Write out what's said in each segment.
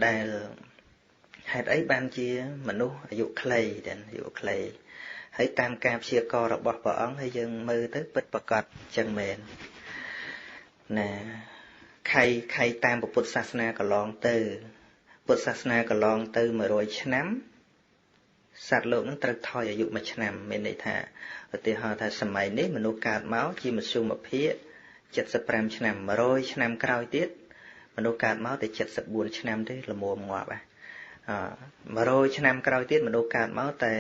ដែលហេតុអីបានជាមនុស្សអាយុខ្លីតែអាយុខ្លីហើយតាមការព្យាករណ៍របស់ព្រះអង្គហើយយើងមើលទៅពិតប្រាកដចឹងមែនណាខៃតាមពុទ្ធសាសនាកន្លងទៅពុទ្ធសាសនាកន្លងទៅ100ឆ្នាំសត្វលោកនឹងត្រូវថយអាយុ1ឆ្នាំមានន័យថាឧទាហរណ៍ថាសម័យនេះមនុស្សកើតមកជាមធ្យមភាគ75ឆ្នាំ100ឆ្នាំក្រោយទៀតមនុស្សកើតមកតែ74ឆ្នាំទេល្មមងាប់ហ៎100ឆ្នាំក្រោយទៀតមនុស្សកើតមកតែ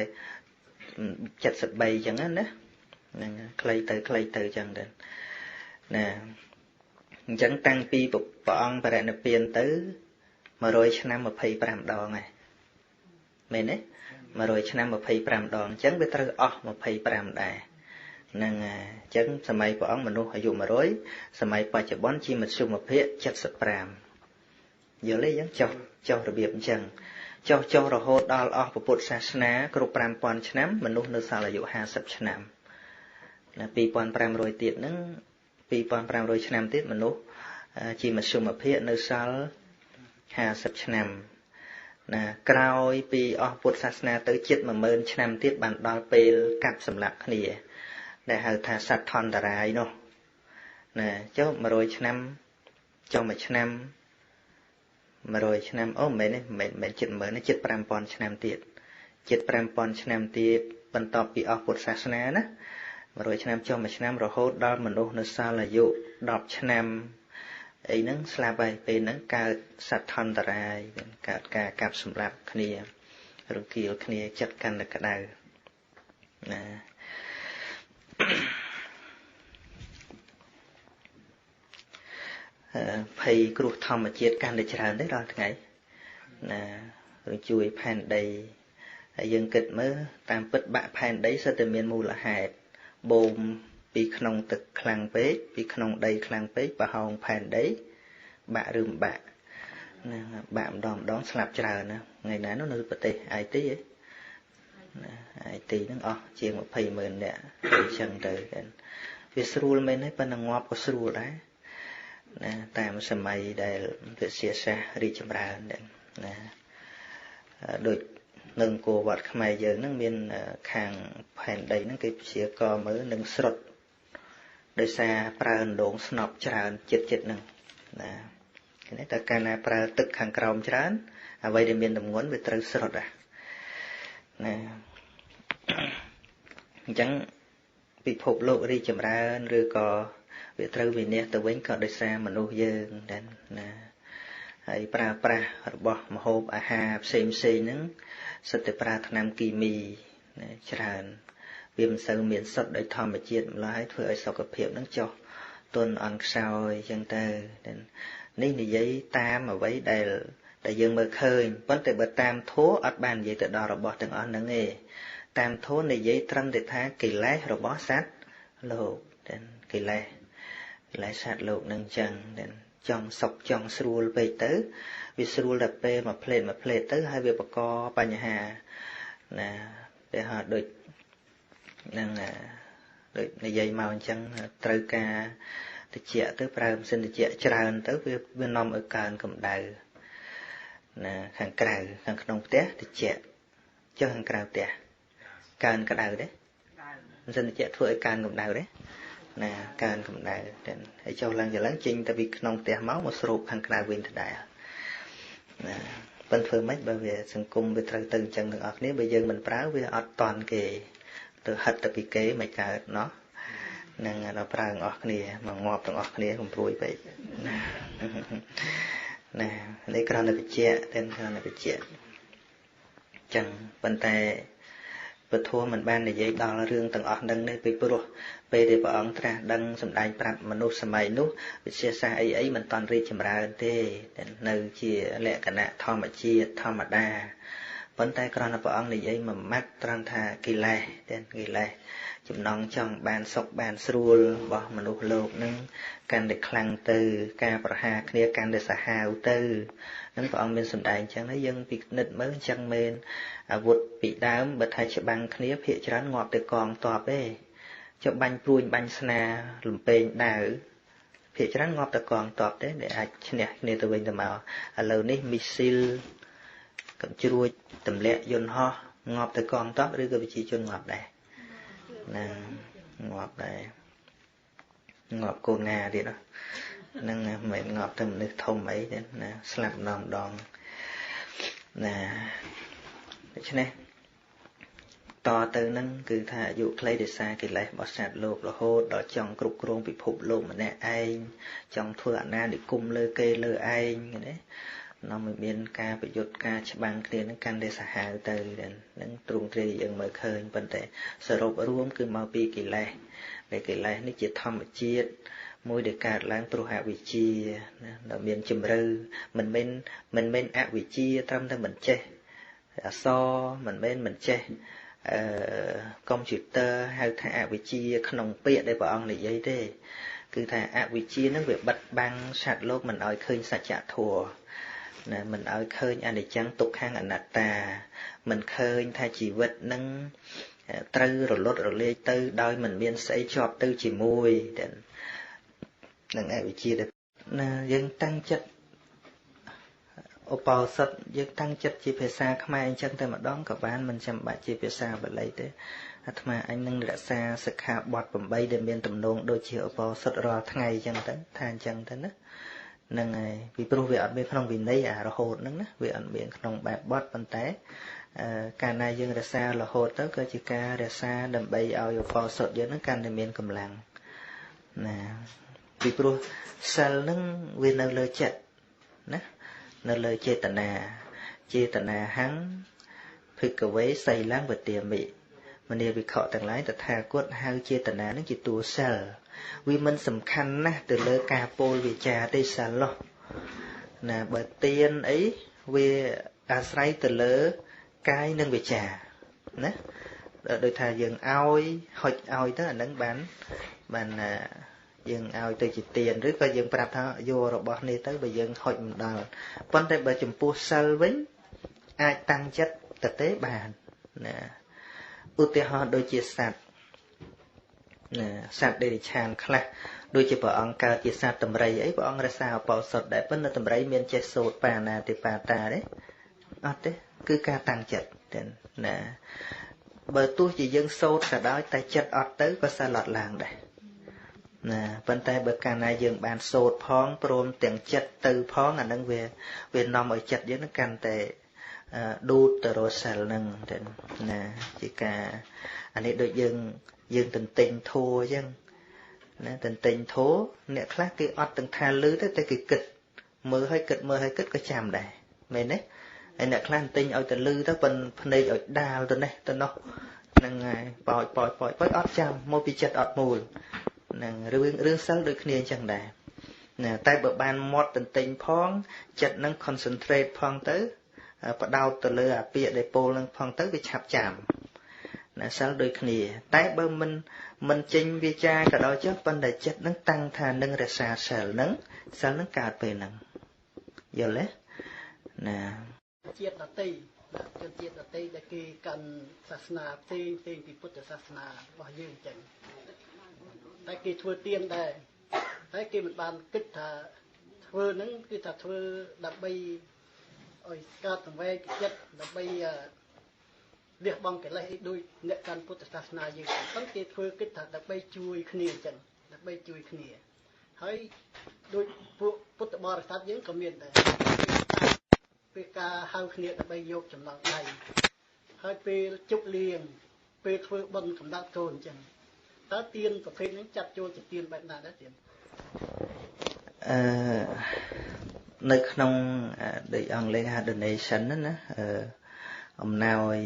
73អញ្ចឹងណាហ្នឹងខ្លីទៅខ្លីទៅអញ្ចឹងទៅណាអញ្ចឹងតាំងពីព្រះអង្គបរិនិព្វានទៅ100ឆ្នាំ25ដងហើយមែនទេ100ឆ្នាំ25ដងអញ្ចឹងវាត្រូវអស់25ដែរហ្នឹងអញ្ចឹងសម័យព្រះអង្គមនុស្សអាយុ100សម័យបច្ចុប្បន្នជាមធ្យមភាគ75យល់ទេអញ្ចឹងចុះរបៀបអញ្ចឹងចុះរហូតដល់អស់ពុទ្ធសាសនាគ្រប់5000ឆ្នាំមនុស្សនៅសល់អាយុ50ឆ្នាំណា2500ទៀតហ្នឹង2500ឆ្នាំទៀតមនុស្សជាមធ្យមភាគនៅសល់50ឆ្នាំណាក្រោយពីអស់ពុទ្ធសាសនាទៅជិត10000ឆ្នាំទៀតបានដល់ពេលកាប់សម្លាប់គ្នាដែលហៅថាសត្វថន្តរាយនោះណាចុះ100ឆ្នាំចុះ1ឆ្នាំ100ឆ្នាំអូមិនមែនទេមិនមែនជិត10000ទេជិត5000ឆ្នាំទៀតជិត5000ឆ្នាំទៀតបន្ទាប់ពីអស់ពុទ្ធសាសនាណា100ឆ្នាំចុះ1ឆ្នាំរហូតដល់មនុស្សនៅសល់អាយុ10ឆ្នាំអីហ្នឹងស្លាប់ហើយពេលហ្នឹងកើតសត្វថន្តរាយកើតការកាប់សម្លាប់គ្នារង្គាលគ្នាចិត្តកាន់តែក្តៅណាភ័យគ្រោះធម្មជាតិកាន់តែច្រើនទេរាល់ថ្ងៃណារជួយផែនដីហើយយើងគិតមើលតាមពិតបាក់ផែនដីសិតតែមានមូលហេតុបូមពីក្នុងទឹកខ្លាំងពេកពីក្នុងដីខ្លាំងពេកប្រហោងផែនដីបាក់ឬមិនបាក់ណាបាក់ម្ដងម្ដងស្លាប់ច្រើនណាថ្ងៃណានោះនៅប្រទេស IT ហ៎ណា IT ហ្នឹងអស់ជាង200,000នាក់អញ្ចឹងទៅវាស្រួលមែនទេប៉ុន្តែងាប់ក៏ស្រួលដែរណាតាមសម័យដែលវិទ្យាសាស្ត្ររីកចម្រើនណាដូចនៅអង្គរវត្តខ្មែរយើងហ្នឹងមានខាងផែនដីហ្នឹងគេព្យាករមើលនឹងស្រុតដោយសារប្រើអណ្ដូងស្នប់ច្រើនចិត្តហ្នឹងណាគេតែកាលណាប្រើទឹកខាងក្រោមច្រើនអ្វីដែលមានទម្ងន់វាត្រូវស្រុតណាអញ្ចឹងពិភពលោករីកចម្រើនឬក៏វាត្រូវវិនាសទៅវិញក៏ដោយសារមនុស្សយើងដែរណាហើយប្រើប្រាស់របស់ម្ហូបអាហារផ្សេងផ្សេងហ្នឹងសិតតែប្រើថ្នាំគីមីណាច្រើនវាមិនសូវមានសុទ្ធដោយធម្មជាតិម្ល៉េះហើយធ្វើឲ្យសុខភាពហ្នឹងចុះទន់អន់ខ្សោយអញ្ចឹងទៅនេះនិយាយតាមអ្វីដែលយើងមើលឃើញប៉ុន្តែបើតាមធម៌អត់បាននិយាយទៅដល់របស់ទាំងអស់ហ្នឹងទេតាមធម៌និយាយត្រឹមតែថាកិលេសរបស់សត្វលោកកិលេសសត្វលោកនឹងចឹងចង់សុខចង់ស្រួលពេកទៅវាស្រួលតែពេលមួយផ្លេតទៅហើយវាបង្កបញ្ហាណាតែហៅដូចនឹងដូចនិយាយមកអញ្ចឹងត្រូវការតិចទៅប្រើម៉ាស៊ីនតិចច្រើនទៅវានាំឲ្យកើនកម្ដៅណាខាងក្រៅខាងក្នុងផ្ទះតិចចុះខាងក្រៅផ្ទះកើនក្ដៅទេម៉ាស៊ីនតិចធ្វើឲ្យកើនកម្ដៅទេណាកើនកម្ដៅហើយចុះឡើងចេញទៅពីក្នុងផ្ទះមកស្រូបខាងក្រៅវិញដដែលណាប៉ុន្តែធ្វើម៉េចបើវាសង្គមវាត្រូវទៅអញ្ចឹងទាំងអស់គ្នាបើយើងមិនប្រើវាអត់តន់គេទៅហិតទៅពីគេមិនកើតណោះនឹងដល់ប្រើទាំងអស់គ្នាមកងាប់ទាំងអស់គ្នាកុំព្រួយពេកណាណានេះគ្រាន់តែបញ្ជាក់តែគ្រាន់តែបញ្ជាក់អញ្ចឹងប៉ុន្តែពធមិនបាននិយាយដល់រឿងទាំងអស់នឹងនេះពីព្រោះពេលដែលព្រះអង្គត្រាស់ដឹងសម្ដែងប្រាប់មនុស្សសម័យនោះវិទ្យាសាស្ត្រអីមិនតាន់រីកចម្រើនទេនៅជាលក្ខណៈធម្មជាតិធម្មតាប៉ុន្តែគ្រាន់តែព្រះអង្គនិយាយមួយម៉ាត់ត្រង់ថាកិលេសទាំងកិលេសចំណងចង់បានសុខបានស្រួលរបស់មនុស្សលោកនឹងកាន់តែខ្លាំងទៅការប្រហារគ្នាកាន់តែសាហាវទៅនឹងព្រះអង្គមានសម្ដែងអញ្ចឹងហើយយើងពិនិត្យមើលអញ្ចឹងមែនអាវុធពីដើមបើថាច្បាំងគ្នាភាកច្រើនងាប់ទៅកងតបទេចុះបាញ់ព្រួញបាញ់ស្នាលំពេងដាវ ភាគច្រើនងាប់តែកងទ័ពទេដែលអាចឈ្នះគ្នាទៅវិញទៅមកឥឡូវនេះមីស៊ីលកាំជ្រួចទម្លាក់យន្តហោះងាប់ទៅកងទ័ពឬក៏ប្រជាជនងាប់ដែរណាងាប់ដែរងាប់កូនងាទៀតហ្នឹងមិនមែនងាប់តែមនុស្សធំអីទេណាស្លាប់ម្ដងម្ដងណាដូច្នេះតទៅនឹងគឺថាអាយុខ្លីដោយសារកិលេសរបស់សត្វលោករហូតដល់ចង់គ្រប់គ្រងពិភពលោកម្នាក់ឯងចង់ធ្វើអាណានិគមលើគេលើឯងណានាំឲ្យមានការប្រយុទ្ធការច្បាំងគ្នានឹងកាន់តែសាហាវទៅនឹងទ្រង់ទ្រាយយើងមើលឃើញប៉ុន្តែសរុបរួមគឺមកពីកិលេសដែលកិលេសនេះជាធម្មជាតិមួយដែលកើតឡើងព្រោះអវិជ្ជាណាដែលមានជំរឿមិនមែនអវិជ្ជាត្រឹមតែមិនចេះអក្សរមិនមែនមិនចេះកុំព្យូទ័រហៅថាអវិជ្ជាក្នុងពាក្យដែលព្រះអង្គនិយាយទេគឺថាអវិជ្ជានឹងវាបិទបាំងសត្វលោកមិនឲ្យឃើញសច្ចធម៌ណាមិនឲ្យឃើញអនិច្ចំទុក្ខំអនត្តាមិនឃើញថាជីវិតនឹងត្រូវរលត់រលាយទៅដោយមិនមានស្អីជាប់ទៅជាមួយនឹងអវិជ្ជាណាយើងតាំងចិត្តឧបោសថយើងតាំងចិត្តជាភាសាខ្មែរអញ្ចឹងតែម្ដងក៏បានមិនចាំបាច់ជាភាសាបាលីទេអាត្មាអញនឹងរក្សាសិក្ខាបទ8ដែលមានទំនងដូចជាឧបោសថរាល់ថ្ងៃអញ្ចឹងទៅថាអញ្ចឹងទៅណាហ្នឹងហើយពីព្រោះវាអត់មានក្នុងវិន័យអារហូតហ្នឹងណាវាអត់មានក្នុងបែបបទប៉ុន្តែកាលណាយើងរក្សារហូតទៅក៏ជាការរក្សាដើម្បីឲ្យឧបោសថយើងហ្នឹងកាន់តែមានកម្លាំងណាពីព្រោះសិលហ្នឹងវានៅលើចិត្តណានៅលើចេតនាចេតនាហੰភិក្ខវេសីលੰវទាមិមនាវិខទាំងឡាយតថាគតហៅចេតនានឹងជាតួសិលវាមិនសំខាន់ណាស់ទៅលើការពោលវាចាទេសិលនោះណាបើទានអីវាអាស្រ័យទៅលើកាយនិងវាចាណាដូចថាយើងឲ្យហុចឲ្យទៅអានឹងបានយើងឲ្យទៅជាទានឬក៏យើងប្រាប់ថាយករបស់នេះទៅបើយើងហុចមិនដល់ប៉ុន្តែបើចំពោះសិលវិញអាចតាំងចិត្តទៅទេបានណាឧទាហរណ៍ដូចជាសត្វណាសត្វដេរិឆានខ្លះដូចជាព្រះអង្គកើតជាសត្វតម្រៃអីព្រះអង្គរក្សាឧបោសថដែរប៉ុន្តែតម្រៃមានចេះសូត្របាណាតិបាតាទេអត់ទេគឺការតាំងចិត្តទេណាបើទោះជាយើងសូត្រក៏ដោយតែចិត្តអត់ទៅក៏សិលអត់ឡើងដែរណាប៉ុន្តែបើកាលណាយើងបានសូត្រផងព្រមទាំងចិត្តទៅផងអានឹងវានាំឲ្យចិត្តយើងនឹងកាន់តែឌូតទៅរកសិលនឹងទៅណាជាការអានេះដូចយើងទន្ទិញធัวអញ្ចឹងណាទន្ទិញធัวអ្នកខ្លះគេអត់ទាំងថាលឺទេតែគេគិតមើលឲ្យគិតមើលឲ្យគិតក៏ចាំដែរមែនទេហើយអ្នកខ្លះទន្ទិញឲ្យទៅលឺទៅប៉ុនភ្នែកឲ្យដាលទៅនេះទៅនោះហ្នឹងហើយប៉ោចប៉ោចប៉ោចប៉ោចអត់ចាំមកពីចិត្តអត់មូលហ្នឹងរឿងសិលដូចគ្នាអញ្ចឹងដែរណាតែបើបានមាត់ទន្ទិញផងចិត្តនឹង concentrate ផងទៅបដោតទៅលើអាពាក្យដែលពោលនឹងផងទៅវាឆាប់ចាំណាសិលដូចគ្នាតែបើមិនចេញវាចាក៏ដោយចុះប៉ុន្តែចិត្តនឹងតាំងថានឹងរក្សាសិលនឹងសិលនឹងកើតពេលហ្នឹងយល់ទេណាជាតិដតីជនជាតិដតីដែលគេកាន់សាសនាផ្សេងផ្សេងពីពុទ្ធសាសនារបស់យើងអញ្ចឹងតែគេធ្វើទានដែរតែគេមិនបានគិតថាធ្វើហ្នឹងគឺថាធ្វើដើម្បីឲ្យកើតសង្វេគចិត្តដើម្បីលះបង់កិលេសអីដូចអ្នកកាន់ពុទ្ធសាសនាយើងហ្នឹងគេធ្វើគិតថាដើម្បីជួយគ្នាអញ្ចឹងដើម្បីជួយគ្នាហើយដូចពួកពុទ្ធបរិស័ទយើងក៏មានដែរពេលការហៅគ្នាដើម្បីយកចំណងដៃហើយពេលជប់លៀងពេលធ្វើបុណ្យកំណត់កូនអញ្ចឹងតើទានប្រភេទហ្នឹងចាត់ចូលជាទានបែបណាដែរទាននៅក្នុងដូចអង់គ្លេសហៅ donation ហ្នឹងណាអំណោយ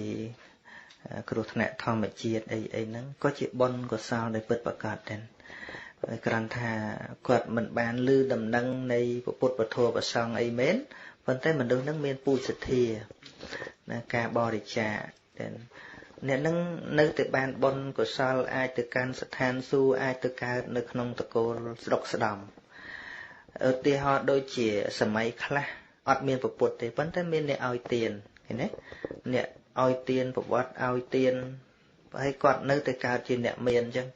គ្រោះថ្នាក់ធម្មជាតិអីអីហ្នឹងក៏ជាបុណ្យកុសលដែលពិតប្រាកដដែរគ្រាន់ថាគាត់មិនបានឮដំណឹងនៃពុទ្ធពធប្រសង្ឃអីមែនប៉ុន្តែមនុស្សហ្នឹងមានពូជសទ្ធាណាការបរិច្ចាគតែអ្នកនឹងនៅតែបានបុណ្យកុសលអាចទៅកាន់ស្ថានសួគ៌អាចទៅកើតនៅក្នុងតកូលស្ដុកស្ដំឧទាហរណ៍ដូចជាសម័យខ្លះអត់មានពុទ្ធទេប៉ុន្តែមានអ្នកឲ្យទានឃើញទេអ្នកឲ្យទានប្រវត្តិឲ្យទានហើយគាត់នៅតែកើតជាអ្នកមានអញ្ចឹង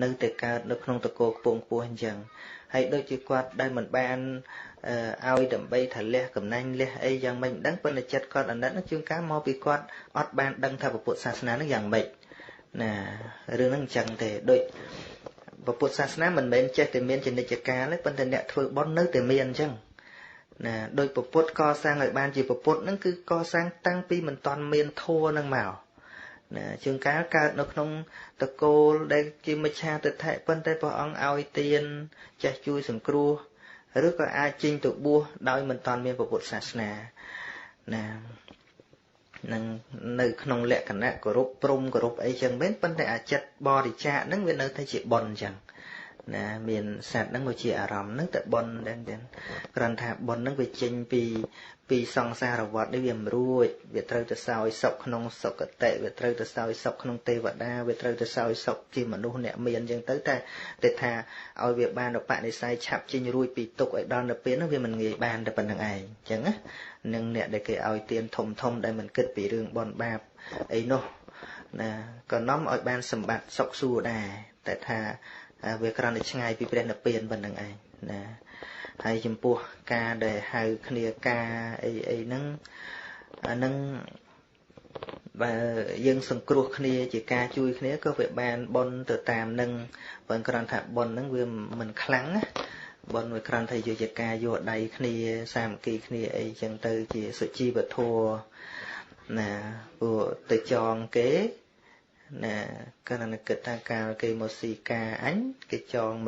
នៅតែកើតនៅក្នុងតកូលខ្ពង់ខ្ពស់អញ្ចឹង ហើយដូចជាគាត់ដែលមិនបានឲ្យដើម្បីថាលះកំណាញ់លះអីយ៉ាងម៉េចមិនដឹងប៉ុន្តែចិត្តគាត់អាណិតនឹងជួនកាលមកពីគាត់អត់បានដឹងថាពុទ្ធសាសនានឹងយ៉ាងម៉េចណារឿងហ្នឹងអញ្ចឹងទេដូចពុទ្ធសាសនាមិនមែនចេះតែមានជានិច្ចកាលទេប៉ុន្តែអ្នកធ្វើបុណ្យនៅតែមានអញ្ចឹងណាដោយពុទ្ធកសាងឲ្យបានជាពុទ្ធហ្នឹងគឺកសាងតាំងពីមិនតាន់មានធម៌ហ្នឹងមកណាជួនកាលកើតនៅក្នុងតកូលដែលជាមិច្ឆាទិដ្ឋិប៉ុន្តែព្រះអង្គឲ្យទានចេះជួយសង្គ្រោះឬក៏អាចចេញទៅបួសដោយមិនតាន់មានពុទ្ធសាសនាណានឹងនៅក្នុងលក្ខណៈគោរពព្រំគោរពអីចឹងមែនប៉ុន្តែអាចិត្តបរិច្ចាគហ្នឹងវានៅតែជាបុណ្យអញ្ចឹងណាមានសត្វហ្នឹងមកជាអារម្មណ៍ហ្នឹងតែបុណ្យដែរចឹងគ្រាន់ថាបុណ្យហ្នឹងវាចេញពីសង្សារវដ្តនេះវាមិនរួចវាត្រូវទៅសោយសុខក្នុងសុគតិវាត្រូវទៅសោយសុខក្នុងទេវតាវាត្រូវទៅសោយសុខជាមនុស្សអ្នកមានចឹងទៅតែថាឲ្យវាបានឧបនិស្ស័យឆាប់ចេញរួចពីទុក្ខឲ្យដល់នៅពេលហ្នឹងវាមិនងាយបានតែប៉ុណ្្នឹងឯងអញ្ចឹងណានឹងអ្នកដែលគេឲ្យទានធំធំដែលមិនគិតពីរឿងបុណ្យបាបអីនោះណាក៏នាំឲ្យបានសម្បត្តិសុខសួគ៌ដែរតែថាវាគ្រាន់តែឆ្ងាយពីព្រះនិព្វានប៉ុណ្្នឹងឯងណាហើយចំពោះការដែលហៅគ្នាការអីអីហ្នឹងអាហ្នឹងបើយើងសង្គ្រោះគ្នាជាការជួយគ្នាក៏វាបានបុណ្យទៅតាមនឹងបើគ្រាន់ថាបុណ្យហ្នឹងវាមិនខ្លាំងណាបុណ្យវាគ្រាន់តែជាការយកដៃគ្នាសាមគ្គីគ្នាអីចឹងទៅជាសុជីវធម៌ណាពួកទៅចងគេណាកាលណាគិតថាកាលគេមកស៊ីការអញគេចង100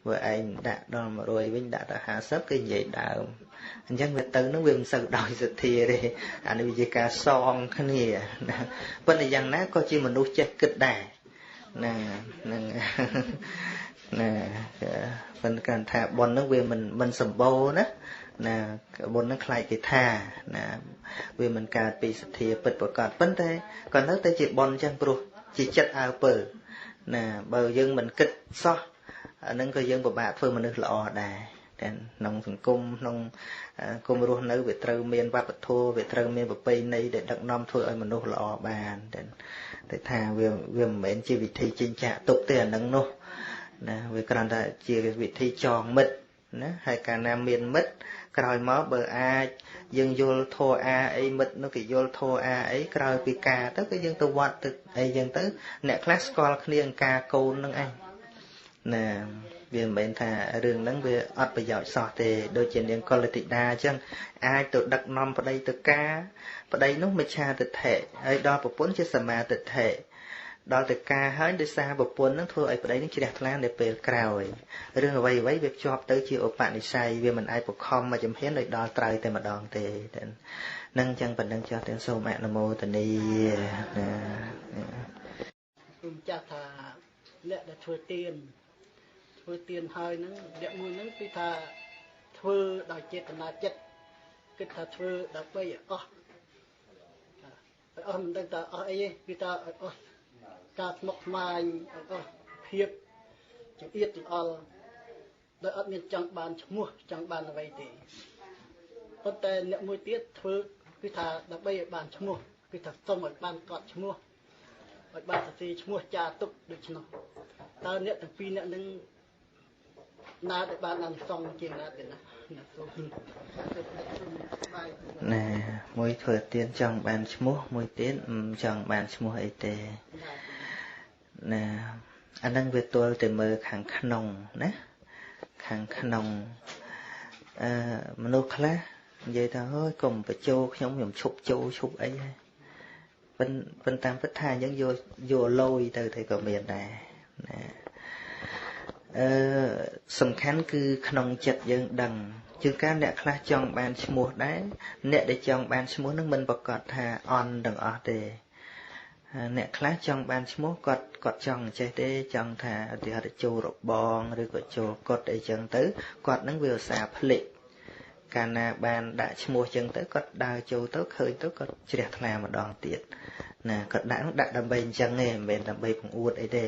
បើឯងដាក់ដល់100វិញដាក់ដល់50គេនិយាយដើមអញ្ចឹងវាទៅនឹងវាមិនសូវដោយសទ្ធាទេអានេះវាជាការសងគ្នាណាប៉ុន្តែយ៉ាងណាក៏ជាមនុស្សចេះគិតដែរណានឹងណាប៉ុន្តែគាត់ថាបុណ្យនឹងវាមិនសម្បូរណាណាបុណ្យនឹងខ្លាចគេថាណាវាមិនកើតពីសទ្ធាពិតប្រាកដប៉ុន្តែក៏នៅតែជាបុណ្យចឹងព្រោះជាចិត្តអើពើណាបើយើងមិនគិតសោះអានឹងក៏យើងពិបាកធ្វើមនុស្សល្អដែរតែក្នុងសង្គមក្នុងគុំរស់នៅវាត្រូវមានវប្បធម៌វាត្រូវមានប្រពៃណីដែលដឹកនាំធ្វើឲ្យមនុស្សល្អបានតែថាវាមិនមែនជាវិធីចិញ្ចាក់ទុកទេអានឹងនោះណាវាគ្រាន់តែជាវិធីចងមិត្តណាហើយកាលណាមានមិត្តក្រោយមកបើអាចយើងយល់ធម៌អាអីមិត្តនោះគេយល់ធម៌អាអីក្រោយពីការទៅគឺយើងទៅវត្តទៅអីចឹងទៅអ្នកខ្លះស្គាល់គ្នាអង្ការកូននឹងឯងណាវាមិនមែនថារឿងហ្នឹងវាអត់ប្រយោជន៍សោះទេដូចជានាងកុលតិតាអញ្ចឹងអាចទៅដឹកនាំប្តីទៅការប្តីនោះមិច្ឆាទិដ្ឋិហើយដល់ប្រពន្ធជាសមាទិដ្ឋិដល់ទៅការហើយដោយសារប្រពន្ធនឹងធ្វើឲ្យប្តីនឹងជ្រះថ្លានៅពេលក្រោយរឿងអ្វីអ្វីវាភ្ជាប់ទៅជាឧបនិស្ស័យវាមិនអាចបខំមកជំហានឲ្យដល់ត្រូវតែម្ដងទេនឹងអញ្ចឹងប៉ុណ្្នឹងចុះទាំងសូមអនុមោទនាណាគុំចាស់ថាអ្នកដែលធ្វើទានហើយហ្នឹងអ្នកមួយហ្នឹងគឺថាធ្វើដោយចេតនាចិត្តគិតថាធ្វើដើម្បីឲ្យអស់ឲ្យអស់មិនដឹងថាអស់អីទេគឺថាឲ្យអស់ការស្មុគស្មាញឲ្យអស់ភាពចង្អៀតចង្អល់ដោយអត់មានចង់បានឈ្មោះចង់បានអ្វីទេប៉ុន្តែអ្នកមួយទៀតធ្វើគឺថាដើម្បីឲ្យបានឈ្មោះគឺថាសុំឲ្យបានកត់ឈ្មោះឲ្យបានសរសេរឈ្មោះចាទុកដូច្នោះតើអ្នកទាំងពីរអ្នកនឹងណាដែលបានអានិសង្សជាងណាទេណាសូមណាមួយធ្វើទានចង់បានឈ្មោះមួយទៀតមិនចង់បានឈ្មោះអីទេណាអានឹងវាទល់តែមើលខាងក្នុងណាខាងក្នុងមនុស្សខ្លះនិយាយថាអើយកុំបញ្ជោខ្ញុំឈប់ចូលឈប់អីហើយប៉ុន្តែតាមពិតថាអញ្ចឹងយកលយទៅតែក៏មានដែរណាសំខាន់គឺក្នុងចិត្តយើងដឹងជាងការអ្នកខ្លះចង់បានឈ្មោះដែរអ្នកដែលចង់បានឈ្មោះនឹងមិនប្រកាសថាអន់ទាំងអស់ទេអ្នកខ្លះចង់បានឈ្មោះគាត់ចង់ចេះទេចង់ថាឧទាហរណ៍ចូលរបងឬក៏ចូលកុដអីចឹងទៅគាត់នឹងវាឧស្សាហ៍ភ្លេចកាលណាបានដាក់ឈ្មោះចឹងទៅគាត់ដើរចូលទៅឃើញទៅគាត់ជ្រះថ្លាម្ដងទៀតណាគាត់ដាក់ដើម្បីអញ្ចឹងទេមិនមែនដើម្បីបង្អួតអីទេ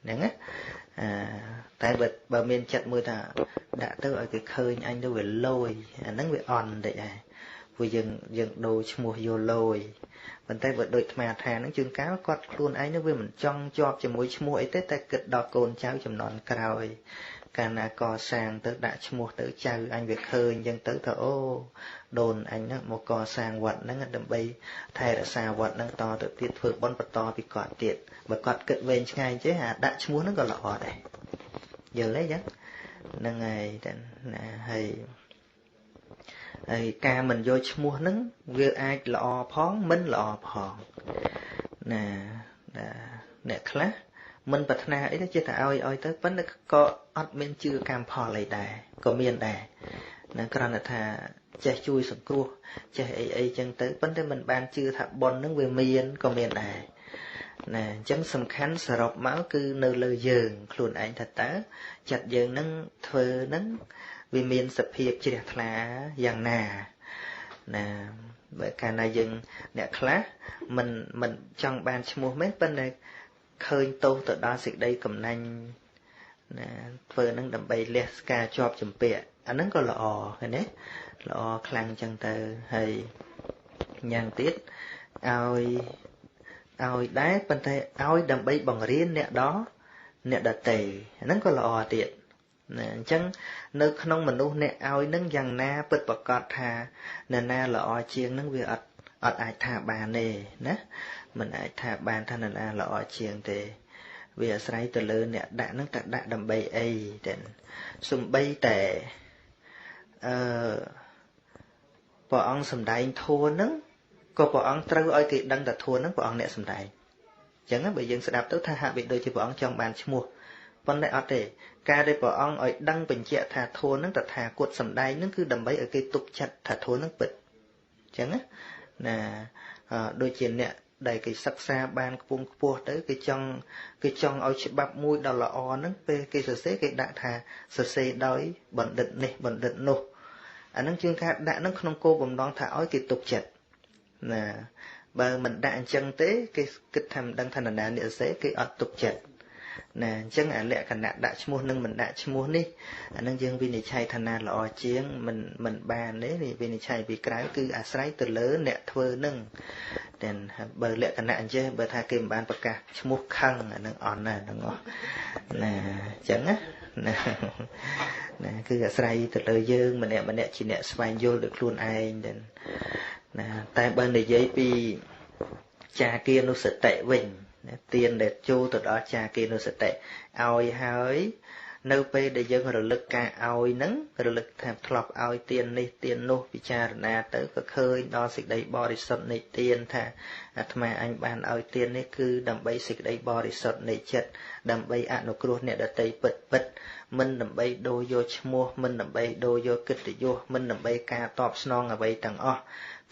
ហ្នឹងណាតែបើមានចិត្តមួយថាដាក់ទៅឲ្យគេឃើញអញទៅវាលយអាហ្នឹងវាអន់តិចដែរព្រោះយើងដូរឈ្មោះយកលយប៉ុន្តែបើដូចអាត្មាថាហ្នឹងជួនកាលគាត់ខ្លួនឯងនោះវាមិនចង់ជាប់ជាមួយឈ្មោះអីទេតែគិតដល់កូនចៅចំនួនក្រោយ កាលណាកសាងទៅដាក់ឈ្មោះទៅចៅអញវាឃើញអញ្ចឹងទៅថាអូដូនអញហ្នឹងមកកសាងវត្តហ្នឹងដើម្បីថែរក្សាវត្តហ្នឹងតទៅទៀតធ្វើបុណ្យបន្តពីគាត់ទៀតបើគាត់គិតវែងឆ្ងាយចេះអាដាក់ឈ្មោះហ្នឹងក៏ល្អដែរយល់ទេអញ្ចឹងហ្នឹងហើយតែណាហើយហើយការមិនយកឈ្មោះហ្នឹងវាអាចល្អផងមិនល្អផងណាអ្នកខ្លះមិនប្រាថ្នាអីទេចេះតែឲ្យទៅប៉ុន្តែក៏អត់មានជឿកម្មផលអីដែរក៏មានដែរណាគ្រាន់តែថាចេះជួយសង្គ្រោះចេះអីអីចឹងទៅប៉ុន្តែមិនបានជឿថាបុណ្យហ្នឹងវាមានក៏មានដែរណាអញ្ចឹងសំខាន់សរុបមកគឺនៅលើយើងខ្លួនឯងថាតើចិត្តយើងហ្នឹងធ្វើហ្នឹងវាមានសភាពជ្រះថ្លាយ៉ាងណាណាបើកាលណាយើងអ្នកខ្លះមិនចង់បានឈ្មោះមែនប៉ុន្តែឃើញទោសទៅដល់សេចក្តីកំណាញ់ណាធ្វើនឹងដើម្បីលះការជាប់ជំពាក់អាហ្នឹងក៏ល្អឃើញទេល្អខ្លាំងចឹងទៅហើយយ៉ាងទៀតឲ្យដែរប៉ុន្តែឲ្យដើម្បីបង្រៀនអ្នកដទៃអាហ្នឹងក៏ល្អទៀតណាអញ្ចឹងនៅក្នុងមនុស្សអ្នកឲ្យនឹងយ៉ាងណាពិតប្រកបថាអ្នកណាល្អជាងនឹងវាអត់អាចថាបានទេណាមិនអាចថាបានថាអ្នកណាល្អជាងទេវាអាស្រ័យទៅលើអ្នកដាក់នឹងតើដាក់ដើម្បីអីតែសំបីតែព្រះអង្គសម្ដែងធម៌នឹងក៏ព្រះអង្គត្រូវឲ្យគេដឹងថាធម៌នឹងព្រះអង្គអ្នកសម្ដែងអញ្ចឹងបើយើងស្ដាប់ទៅថាហាក់បីដូចជាព្រះអង្គចង់បានឈ្មោះប៉ុន្តែអត់ទេការដែលព្រះអង្គឲ្យដឹងបញ្ជាក់ថាធម៌នឹងតថាគតសម្ដែងនឹងគឺដើម្បីឲ្យគេទុកចិត្តថាធម៌នឹងពិតអញ្ចឹងណាដូចជាអ្នកដែលគេសិក្សាបានខ្ពង់ខ្ពស់ទៅគេចង់ឲ្យច្បាប់មួយដ៏ល្អហ្នឹងពេលគេសរសេរគេដាក់ថាសរសេរដោយបណ្ឌិតនេះបណ្ឌិតនោះអាហ្នឹងជាងការដាក់ហ្នឹងក្នុងគោលបំណងថាឲ្យគេទុកចិត្តណាបើមិនដាក់អញ្ចឹងទេគេគិតថាមិនដឹងថានរណាអ្នកសរសេរគេអត់ទុកចិត្តណាអញ្ចឹងអាលក្ខណៈដាក់ឈ្មោះនិងមិនដាក់ឈ្មោះនេះអានឹងយើងវិនិច្ឆ័យថាណាល្អជាងមិនបានទេវិនិច្ឆ័យពីក្រៅគឺអាស្រ័យទៅលើអ្នកធ្វើនឹងតែបើលក្ខណៈអញ្ចេះបើថាគេមិនបានប្រកាសឈ្មោះខឹងអានឹងអន់ណាស់ហ្នឹងណាអញ្ចឹងណាណាគឺអាស្រ័យទៅលើយើងម្នាក់ម្នាក់ជាអ្នកស្វែងយល់ដោយខ្លួនឯងតែណាតែបើនិយាយពីចាគានុសតិវិញទានដែលចូលទៅដល់ចាគានុសតិឲ្យហើយនៅពេលដែលយើងរលឹកការឲ្យហ្នឹងរលឹកថាធ្លាប់ឲ្យទាននេះទាននោះពិចារណាទៅក៏ឃើញដល់សេចក្តីបរិសុទ្ធនៃទានថាអាត្មាអញបានឲ្យទាននេះគឺដើម្បីសេចក្តីបរិសុទ្ធនៃចិត្តដើម្បីអនុគ្រោះអ្នកដទៃពិតពិតមិនដើម្បីដូរយកឈ្មោះមិនដើម្បីដូរយកកិត្តិយសមិនដើម្បីការតបស្នងអ្វីទាំងអស់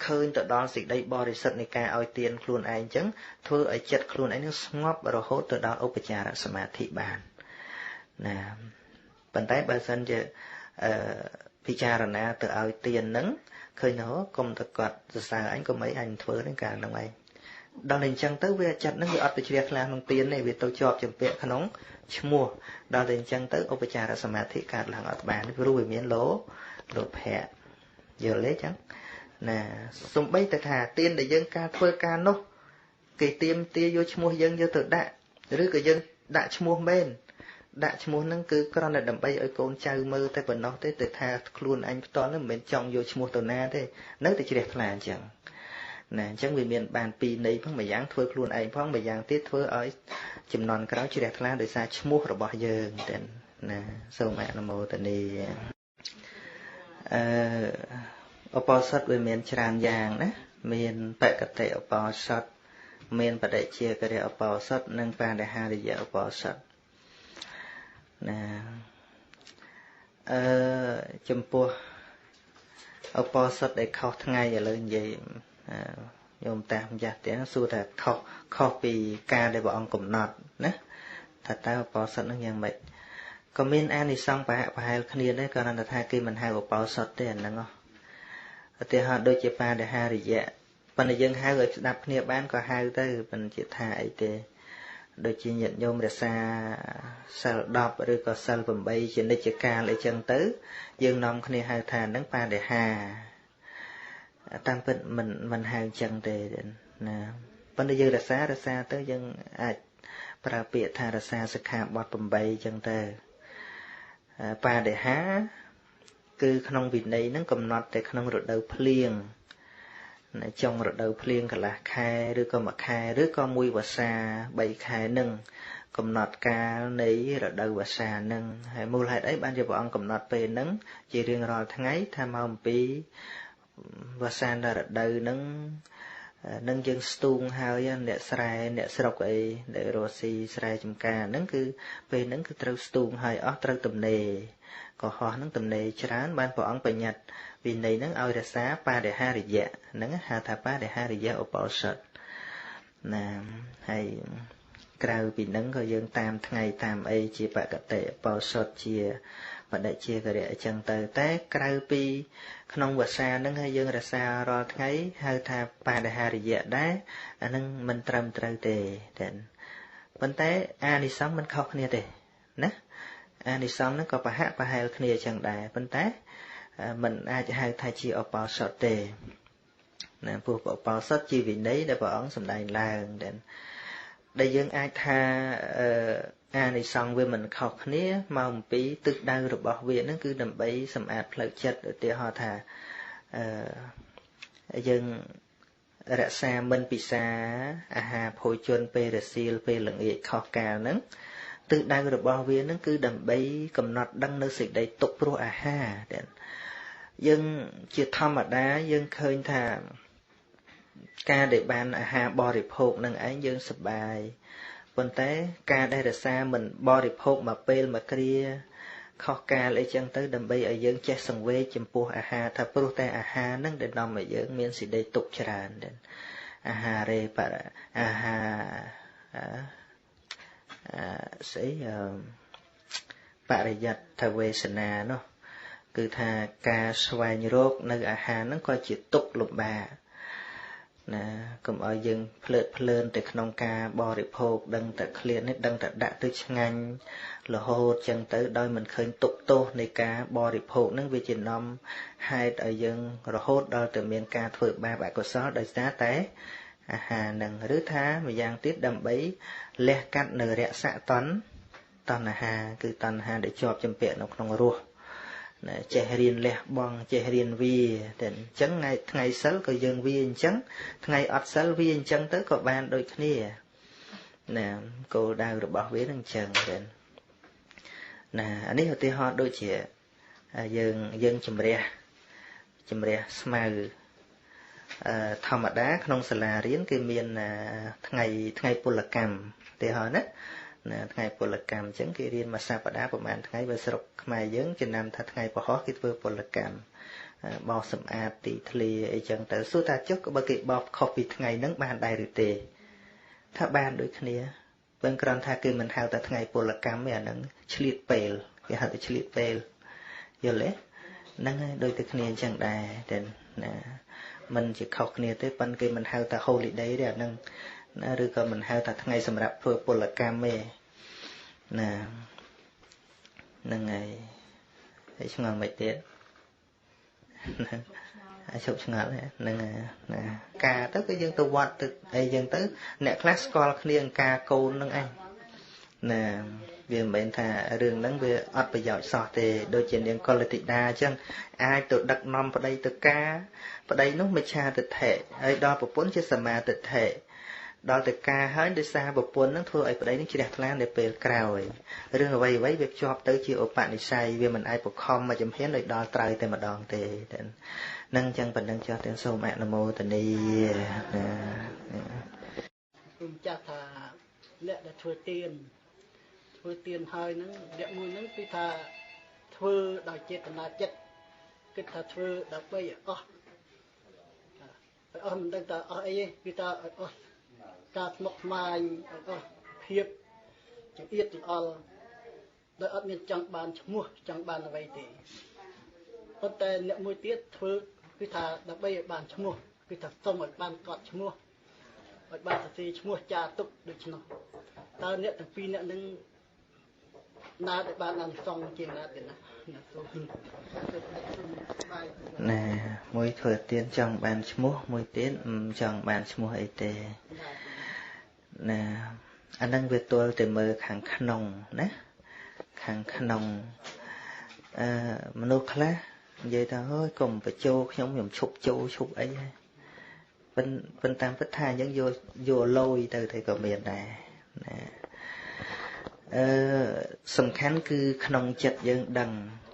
ឃើញទៅដល់សេចក្តីបរិសុទ្ធនៃការឲ្យទានខ្លួនឯងអញ្ចឹងធ្វើឲ្យចិត្តខ្លួនឯងនឹងស្ងប់រហូតទៅដល់ឧបចារសមាធិបានណាប៉ុន្តែបើសិនជាពិចារណាទៅឲ្យទាននឹងឃើញហ៎កុំទៅគាត់សរសើរអញកុំអីអញធ្វើនឹងកាលហ្នឹងឯងដល់តែអញ្ចឹងទៅវាចិត្តហ្នឹងវាអត់ទៅជ្រះថ្លាក្នុងទានទេវាទៅជាប់ជំពាក់ក្នុងឈ្មោះដល់តែអញ្ចឹងទៅឧបចារសមាធិកើតឡើងអត់បានព្រោះវាមានលោភៈយល់ទេអញ្ចឹងណាសំបីតែថាទានដែលយើងការធ្វើការនោះគេទៀមទាយកឈ្មោះយើងយកទៅដាក់ឬក៏យើងដាក់ឈ្មោះមែនដាក់ឈ្មោះហ្នឹងគឺគ្រាន់តែដើម្បីឲ្យកូនចៅមើលតែប៉ុណ្ណោះទេតែថាខ្លួនអញផ្ទាល់ហ្នឹងមិនមែនចង់យកឈ្មោះទៅណាទេនៅតែជ្រះថ្លាអញ្ចឹងណាអញ្ចឹងវាមានបានពីរន័យផងមួយយ៉ាងធ្វើខ្លួនឯងផងមួយយ៉ាងទៀតធ្វើឲ្យចំនួនក្រោយជ្រះថ្លាដោយសារឈ្មោះរបស់យើងទេណាសូមអនុមោទនាឧបោសថវាមានច្រើនយ៉ាងណាមានបកតិឧបោសថមានបដិជាកិរិយាឧបោសថនិងបដិហារិយឧបោសថណាចំពោះឧបោសថដែលខុសថ្ងៃឥឡូវនិយាយញោមតាម្ចាស់ទាំងសួរថាខុសពីការដែលព្រះអង្គកំណត់ណាថាតើឧបោសថនឹងយ៉ាងម៉េចក៏មានអានិសង្សប្រហាក់ប្រហែលគ្នាដែរគ្រាន់តែថាគេមិនហៅឧបោសថទេអាហ្នឹងឧទាហរណ៍ដូចជាបដិហារិយៈប៉ុន្តែយើងហៅឲ្យស្ដាប់គ្នាបានក៏ហៅទៅមិនជាថាអីទេដូចជាញាតិញោមរក្សាសិល10ឬក៏សិល8ជានិច្ចកាលអីចឹងទៅយើងនាំគ្នាហៅថានឹងបដិហាតាមពិតមិនហៅចឹងទេណាប៉ុន្តែយើងរក្សាទៅយើងអាចប្រើពាក្យថារក្សាសិក្ខាបទ8ចឹងទៅ បដិហាគឺក្នុងវិន័យហ្នឹងកំណត់តែក្នុងរដូវភ្លៀងចុងរដូវភ្លៀងកន្លះខែឬក៏មួយខែឬក៏មួយវស្សា3ខែហ្នឹងកំណត់កាលនៃរដូវវស្សាហ្នឹងហើយមូលហេតុអីបានជាព្រះអង្គកំណត់ពេលហ្នឹងជារៀងរាល់ថ្ងៃថាមកអំពីវស្សានរដូវហ្នឹងនឹងយើងស្ទូងហើយអ្នកស្រែអ្នកស្រុកអីដែលរស់ស៊ីស្រែចម្ការហ្នឹងគឺពេលហ្នឹងគឺត្រូវស្ទូងហើយអស់ត្រូវទំនេរកុហកហ្នឹងទំនេរច្រើនបានព្រះអង្គបញ្ញត្តិវិន័យហ្នឹងឲ្យរក្សាបដិហារិយៈហ្នឹងហៅថាបដិហារិយៈឧបោសថណាហើយក្រៅពីហ្នឹងក៏យើងតាមថ្ងៃតាមអីជាបកតិឧបោសថជាបដិជាករៈអញ្ចឹងទៅតែក្រៅពីក្នុងវស្សាហ្នឹងហើយយើងរក្សារាល់ថ្ងៃហៅថាបដិហារិយៈដែរអាហ្នឹងមិនត្រឹមត្រូវទេតែប៉ុន្តែអានិសង្សមិនខុសគ្នាទេណាអានិសង្សហ្នឹងក៏ប្រហាក់ប្រហែលគ្នាអញ្ចឹងដែរប៉ុន្តែមិនអាចហៅថាជាឧបោសថទេណាព្រោះឧបោសថជាវិន័យដែលព្រះអង្គសម្ដែងឡើងដែលយើងអាចថាអានិសង្សវាមិនខុសគ្នាមកអំពីទិសដៅរបស់វាហ្នឹងគឺដើម្បីសម្អាតផ្លូវចិត្តឧទាហរណ៍ថាយើងរក្សាមិនពិសាអាហារភោជនពេលរសៀលពេលល្ងាចខុសកាលហ្នឹងទិសដៅរបស់វាហ្នឹងគឺដើម្បីកំណត់ដឹងនៅសេចក្តីទុក្ខព្រោះអាហារយើងជាធម្មតាយើងឃើញថាការដែលបានអាហារបរិភោគនឹងឯងយើងសប្បាយប៉ុន្តែការដែលរក្សាមិនបរិភោគមួយពេលមួយគ្រាខុសកាលអីចឹងទៅដើម្បីឲ្យយើងចេះសង្វេគចំពោះអាហារថាព្រោះតែអាហារហ្នឹងដែលនាំឲ្យយើងមានសេចក្តីទុក្ខច្រើនអាហារេបរអាហារស្អីបរិយត្តិវេសនានោះគឺថាការស្វែងរកនៅអាហារហ្នឹងក៏ជាទុក្ខលំបាកណាកុំឲ្យយើងភ្លើតភ្លើនទៅក្នុងការបរិភោគដឹងតែឃ្លាននេះដឹងតែដាក់ទៅឆ្ងាញ់រហូតចឹងទៅដោយមិនឃើញទុក្ខទោសនៃការបរិភោគហ្នឹងវាជានាំហេតុឲ្យយើងរហូតដល់ទៅមានការធ្វើបាបអកុសលដោយសារតែអាហារហ្នឹងឬថាម្យ៉ាងទៀតដើម្បីលះកាត់នៅរសៈតណ្ហាគឺតណ្ហាដែលជាប់ជំពាក់នៅក្នុងរសណាចេះរៀនលះបង់ចេះរៀនវាតែអញ្ចឹងថ្ងៃសិលក៏យើងវាអញ្ចឹងថ្ងៃអត់សិលវាអញ្ចឹងទៅក៏បានដូចគ្នាណាគោលដៅរបស់វានឹងអញ្ចឹងតែណាអានេះឧទាហរណ៍ដូចជាយើងជំរះស្មៅធម្មតាក្នុងសាលារៀនគឺមានថ្ងៃពលកម្មឧទាហរណ៍ណាថ្ងៃពលកម្មអញ្ចឹងគេរៀនមួយសប្តាហ៍ប្រហែលថ្ងៃបើស្រុកខ្មែរយើងចំណាំថាថ្ងៃពហុគេធ្វើពលកម្មបោសសម្អាតទីធ្លាអីចឹងទៅសួរថាចុះបើគេបោសខុសពីថ្ងៃហ្នឹងបានដែរឬទេថាបានដូចគ្នាបើគ្រាន់ថាគេមិនហៅថាថ្ងៃពលកម្មទេអាហ្នឹងឆ្លៀតពេលគេហៅថាឆ្លៀតពេលយល់ទេហ្នឹងហើយដូចតែគ្នាអញ្ចឹងដែរតែណាមិនជាខុសគ្នាទេប៉ុន្តែគេមិនហៅថា holiday ទេអាហ្នឹងណាឬក៏មិនហៅថាថ្ងៃសម្រាប់ធ្វើពលកម្មទេណាហ្នឹងហើយហើយឆ្ងល់មិនទៀតហើយជប់ឆ្ងល់ហ្នឹងណាការទៅគឺយើងទៅវត្តទៅអីយើងទៅអ្នកខ្លះស្គាល់គ្នាអង្ការកូនហ្នឹងឯងណាវាមិនមែនថារឿងហ្នឹងវាអត់ប្រយោជន៍សោះទេដូចជានាងកុលតិតាអញ្ចឹងអាចទៅដឹកនាំប្តីទៅការប្តីនោះមិច្ឆាទិដ្ឋិហើយដល់ប្រពន្ធជាសមាទិដ្ឋិដល់ទៅការហើយដោយសារប្រពន្ធនឹងធ្វើឲ្យប្តីនឹងជ្រះថ្លានៅពេលក្រោយរឿងអ្វីអ្វីវាភ្ជាប់ទៅជាឧបនិស្ស័យវាមិនអាចបខំមួយជំហានឲ្យដល់ត្រូវតែម្ដងទេនឹងអញ្ចឹងប៉ុណ្្នឹងចុះទាំងសូមអនុមោទនាណាគុំចាស់ថាអ្នកដែលធ្វើទានហើយហ្នឹងអ្នកមួយហ្នឹងគឺថាធ្វើដោយចេតនាចិត្តគិតថាធ្វើដើម្បីឲ្យអស់ឲ្យអស់មិនដឹងថាអស់អីទេគឺថាឲ្យអស់ការស្មុគស្មាញឲ្យអស់ភាពចង្អៀតចង្អល់ដោយអត់មានចង់បានឈ្មោះចង់បានអ្វីទេប៉ុន្តែអ្នកមួយទៀតធ្វើគឺថាដើម្បីឲ្យបានឈ្មោះគឺថាសុំឲ្យបានកត់ឈ្មោះឲ្យបានសរសេរឈ្មោះចាទុកដូច្នោះតើអ្នកទាំងពីរអ្នកនឹងណាដែលបានអានិសង្សជាងណាទៀតណាណាមួយធ្វើទានចង់បានឈ្មោះមួយទៀតមិនចង់បានឈ្មោះអីទេណាអានឹងវាទល់តែមើលខាងក្នុងណាខាងក្នុង អឺមនុស្សខ្លះនិយាយថាអើយកុំបញ្ជោខ្ញុំខ្ញុំឈប់ចូលឈប់អីហើយប៉ុន្តែតាមពិតថាអញ្ចឹងយកយកលយទៅតែក៏មានដែរណាអឺសំខាន់គឺក្នុងចិត្តយើងដឹង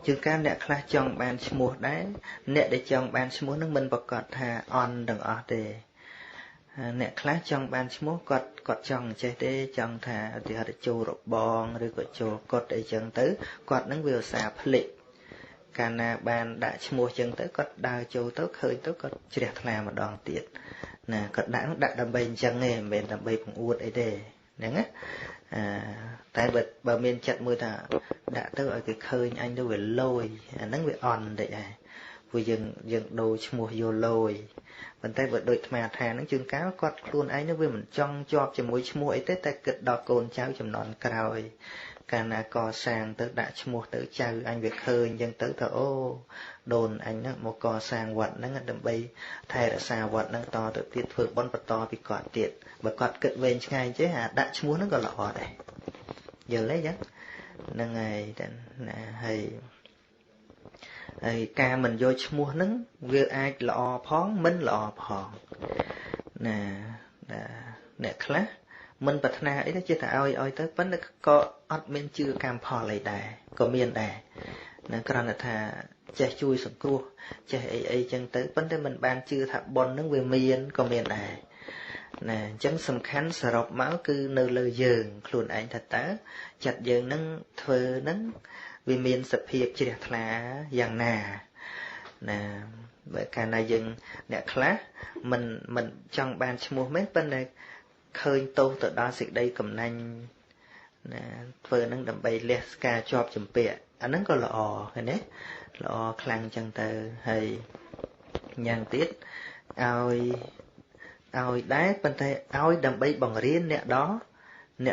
ជាងការអ្នកខ្លះចង់បានឈ្មោះដែរអ្នកដែលចង់បានឈ្មោះនឹងមិនប្រកាសថាអន់ទាំងអស់ទេអ្នកខ្លះចង់បានឈ្មោះគាត់គាត់ចង់ចេះទេចង់ថាឧទាហរណ៍ចូលរបងឬក៏ចូលកុដអីចឹងទៅគាត់នឹងវាឧស្សាហ៍ភ្លេចកាលណាបានដាក់ឈ្មោះចឹងទៅគាត់ដើរចូលទៅឃើញទៅគាត់ជ្រះថ្លាម្ដងទៀតណាគាត់ដាក់នឹងដាក់ដើម្បីអញ្ចឹងទេមិនមែនដើម្បីបង្អួតអីទេហ្នឹងណាតែបើមានចិត្តមួយថាដាក់ទៅឲ្យគេឃើញអញទៅវាលយអាហ្នឹងវាអន់តិចដែរព្រោះយើងយើងដូរឈ្មោះយកលយប៉ុន្តែបើដូចអាត្មាថាហ្នឹងជួនកាលគាត់ខ្លួនឯងនឹងវាមិនចង់ជាប់ជាមួយឈ្មោះអីទេតែគិតដល់កូនចៅចំនួនក្រោយកាលណាកសាងទៅដាក់ឈ្មោះទៅចៅអញវាឃើញអញ្ចឹងទៅថាអូដូនអញហ្នឹងមកកសាងវត្តហ្នឹងដើម្បីថែរក្សាវត្តហ្នឹងតទៅទៀតធ្វើបុណ្យបន្តពីគាត់ទៀតបើគាត់គិតវែងឆ្ងាយចេះអាដាក់ឈ្មោះហ្នឹងក៏ល្អដែរយល់ទេអញ្ចឹងហ្នឹងហើយតែណាហើយហើយការមិនយកឈ្មោះហ្នឹងវាអាចល្អផងមិនល្អផងណាអ្នកខ្លះមិនប្រាថ្នាអីទេចេះតែឲ្យឲ្យទៅប៉ុន្តែក៏អត់មានជឿកម្មផលអីដែរក៏មានដែរណាគ្រាន់តែថាចេះជួយសង្គ្រោះចេះអីអីចឹងទៅប៉ុន្តែមិនបានជឿថាបុណ្យហ្នឹងវាមានក៏មានដែរណាអញ្ចឹងសំខាន់សរុបមកគឺនៅលើយើងខ្លួនឯងថាតើចិត្តយើងហ្នឹងធ្វើហ្នឹងវាមានសភាពជ្រះថ្លាយ៉ាងណាណាបើកាលណាយើងអ្នកខ្លះមិនចង់បានឈ្មោះមែនប៉ុន្តែឃើញទោសទៅដល់សេចក្តីកំណាញ់ណាធ្វើនឹងដើម្បីលះការជាប់ជំពាក់អាហ្នឹងក៏ល្អឃើញទេល្អខ្លាំងចឹងទៅហើយយ៉ាងទៀតឲ្យដែរប៉ុន្តែឲ្យដើម្បីបង្រៀនអ្នក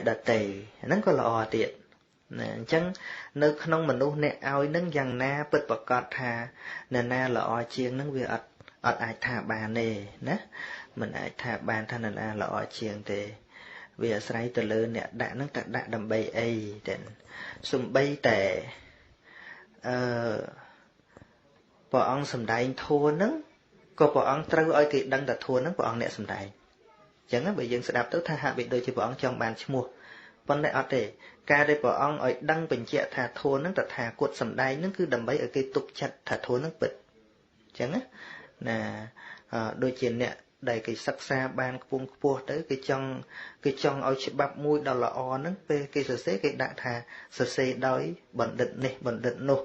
ដទៃអាហ្នឹងក៏ល្អទៀតណាអញ្ចឹងនៅក្នុងមនុស្សអ្នកឲ្យនឹងយ៉ាងណាពិតប្រកបថាអ្នកណាល្អជាងនឹងវាអត់អាចថាបានទេណាមិនអាចថាបានថាអ្នកណាល្អជាងទេវាអាស្រ័យទៅលើអ្នកដាក់នឹងតើដាក់ដើម្បីអីតែសំបីតែព្រះអង្គសម្ដែងធម៌នឹងក៏ព្រះអង្គត្រូវឲ្យគេដឹងថាធម៌នឹងព្រះអង្គអ្នកសម្ដែងអញ្ចឹងបើយើងស្ដាប់ទៅថាហាក់បីដូចជាព្រះអង្គចង់បានឈ្មោះប៉ុន្តែអត់ទេការដែលព្រះអង្គឲ្យដឹងបញ្ជាក់ថាធម៌នឹងតថាគតសម្ដែងនឹងគឺដើម្បីឲ្យគេទុកចិត្តថាធម៌នឹងពិតអញ្ចឹងណាដូចជាអ្នកដែលគេសិក្សាបានខ្ពង់ខ្ពស់ទៅគេចង់ឲ្យច្បាប់មួយដ៏ល្អហ្នឹងពេលគេសរសេរគេដាក់ថាសរសេរដោយបណ្ឌិតនេះបណ្ឌិតនោះ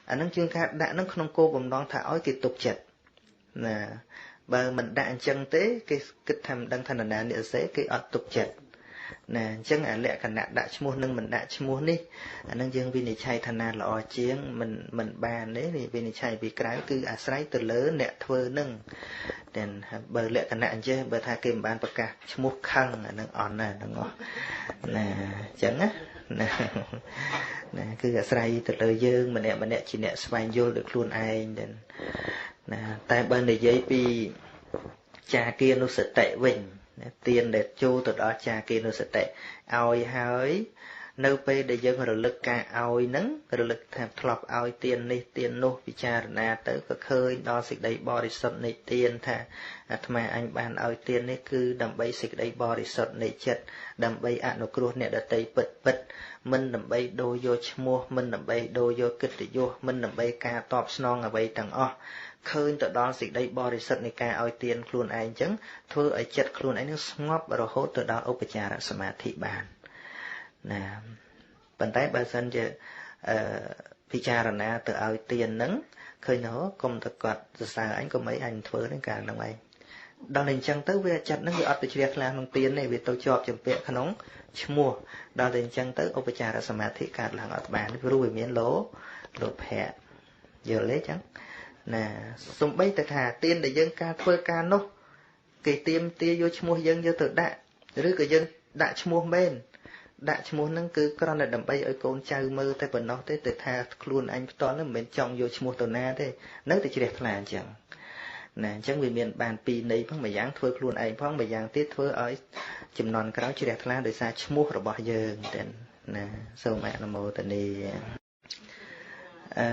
អាហ្នឹងជាការដាក់ហ្នឹងក្នុងគោលបំណងថាឲ្យគេទុកចិត្តណាបើមិនដាក់អញ្ចឹងទេគេគិតថាមិនដឹងថានរណាអ្នកសរសេរគេអត់ទុកចិត្តណាអញ្ចឹងអាលក្ខណៈដាក់ឈ្មោះនិងមិនដាក់ឈ្មោះនេះអានឹងយើងវិនិច្ឆ័យថាណាល្អជាងមិនបានទេវិនិច្ឆ័យពីក្រៅគឺអាស្រ័យទៅលើអ្នកធ្វើនឹងតែបើលក្ខណៈអញ្ចឹងបើថាគេមិនបានប្រកាសឈ្មោះខឹងអានឹងអន់ណាស់ហ្នឹងណាអញ្ចឹងណាណាគឺអាស្រ័យទៅលើយើងម្នាក់ម្នាក់ជាអ្នកស្វែងយល់ដោយខ្លួនឯងតែណាតែបើនិយាយពីចាគានុសតិវិញទានដែលចូលទៅដល់ចាគានុសតិឲ្យហើយនៅពេលដែលយើងរលឹកការឲ្យហ្នឹងរលឹកថាធ្លាប់ឲ្យទាននេះទាននោះពិចារណាទៅក៏ឃើញដល់សេចក្តីបរិសុទ្ធនៃទានថាអាត្មាអញបានឲ្យទាននេះគឺដើម្បីសេចក្តីបរិសុទ្ធនៃចិត្តដើម្បីអនុគ្រោះអ្នកដទៃពិតពិតមិនដើម្បីដូរយកឈ្មោះមិនដើម្បីដូរយកកិត្តិយសមិនដើម្បីការតបស្នងអ្វីទាំងអស់ឃើញទៅដល់សេចក្តីបរិសុទ្ធនៃការឲ្យទានខ្លួនឯងអញ្ចឹងធ្វើឲ្យចិត្តខ្លួនឯងនឹងស្ងប់រហូតទៅដល់ឧបចារសមាធិបានណាប៉ុន្តែបើសិនជាពិចារណាទៅឲ្យទានហ្នឹងឃើញហ៎កុំទៅគាត់សរសើរអញកុំអីអញធ្វើហ្នឹងកាលហ្នឹងឯងដល់តែអញ្ចឹងទៅវាចិត្តហ្នឹងវាអត់ទៅជ្រះថ្លាក្នុងទានទេវាទៅជាប់ជំពាក់ក្នុងឈ្មោះដល់តែអញ្ចឹងទៅឧបចារសមាធិកើតឡើងអត់បានព្រោះវាមានលោភៈយល់ទេអញ្ចឹងណាសំបីតែថាទានដែលយើងការធ្វើការនោះគេទៀមទាយកឈ្មោះយើងយកទៅដាក់ឬក៏យើងដាក់ឈ្មោះមែនដាក់ឈ្មោះហ្នឹងគឺគ្រាន់តែដើម្បីឲ្យកូនចៅមើលតែប៉ុណ្ណោះទេតែថាខ្លួនអញផ្ទាល់ហ្នឹងមិនមែនចង់យកឈ្មោះទៅណាទេនៅតែជ្រះថ្លាអញ្ចឹងណាអញ្ចឹងវាមានបានពីរន័យផងមួយយ៉ាងធ្វើខ្លួនឯងផងមួយយ៉ាងទៀតធ្វើឲ្យចំនួនក្រោយជ្រះថ្លាដោយសារឈ្មោះរបស់យើងតែណាសូមអនុមោទនា អឺ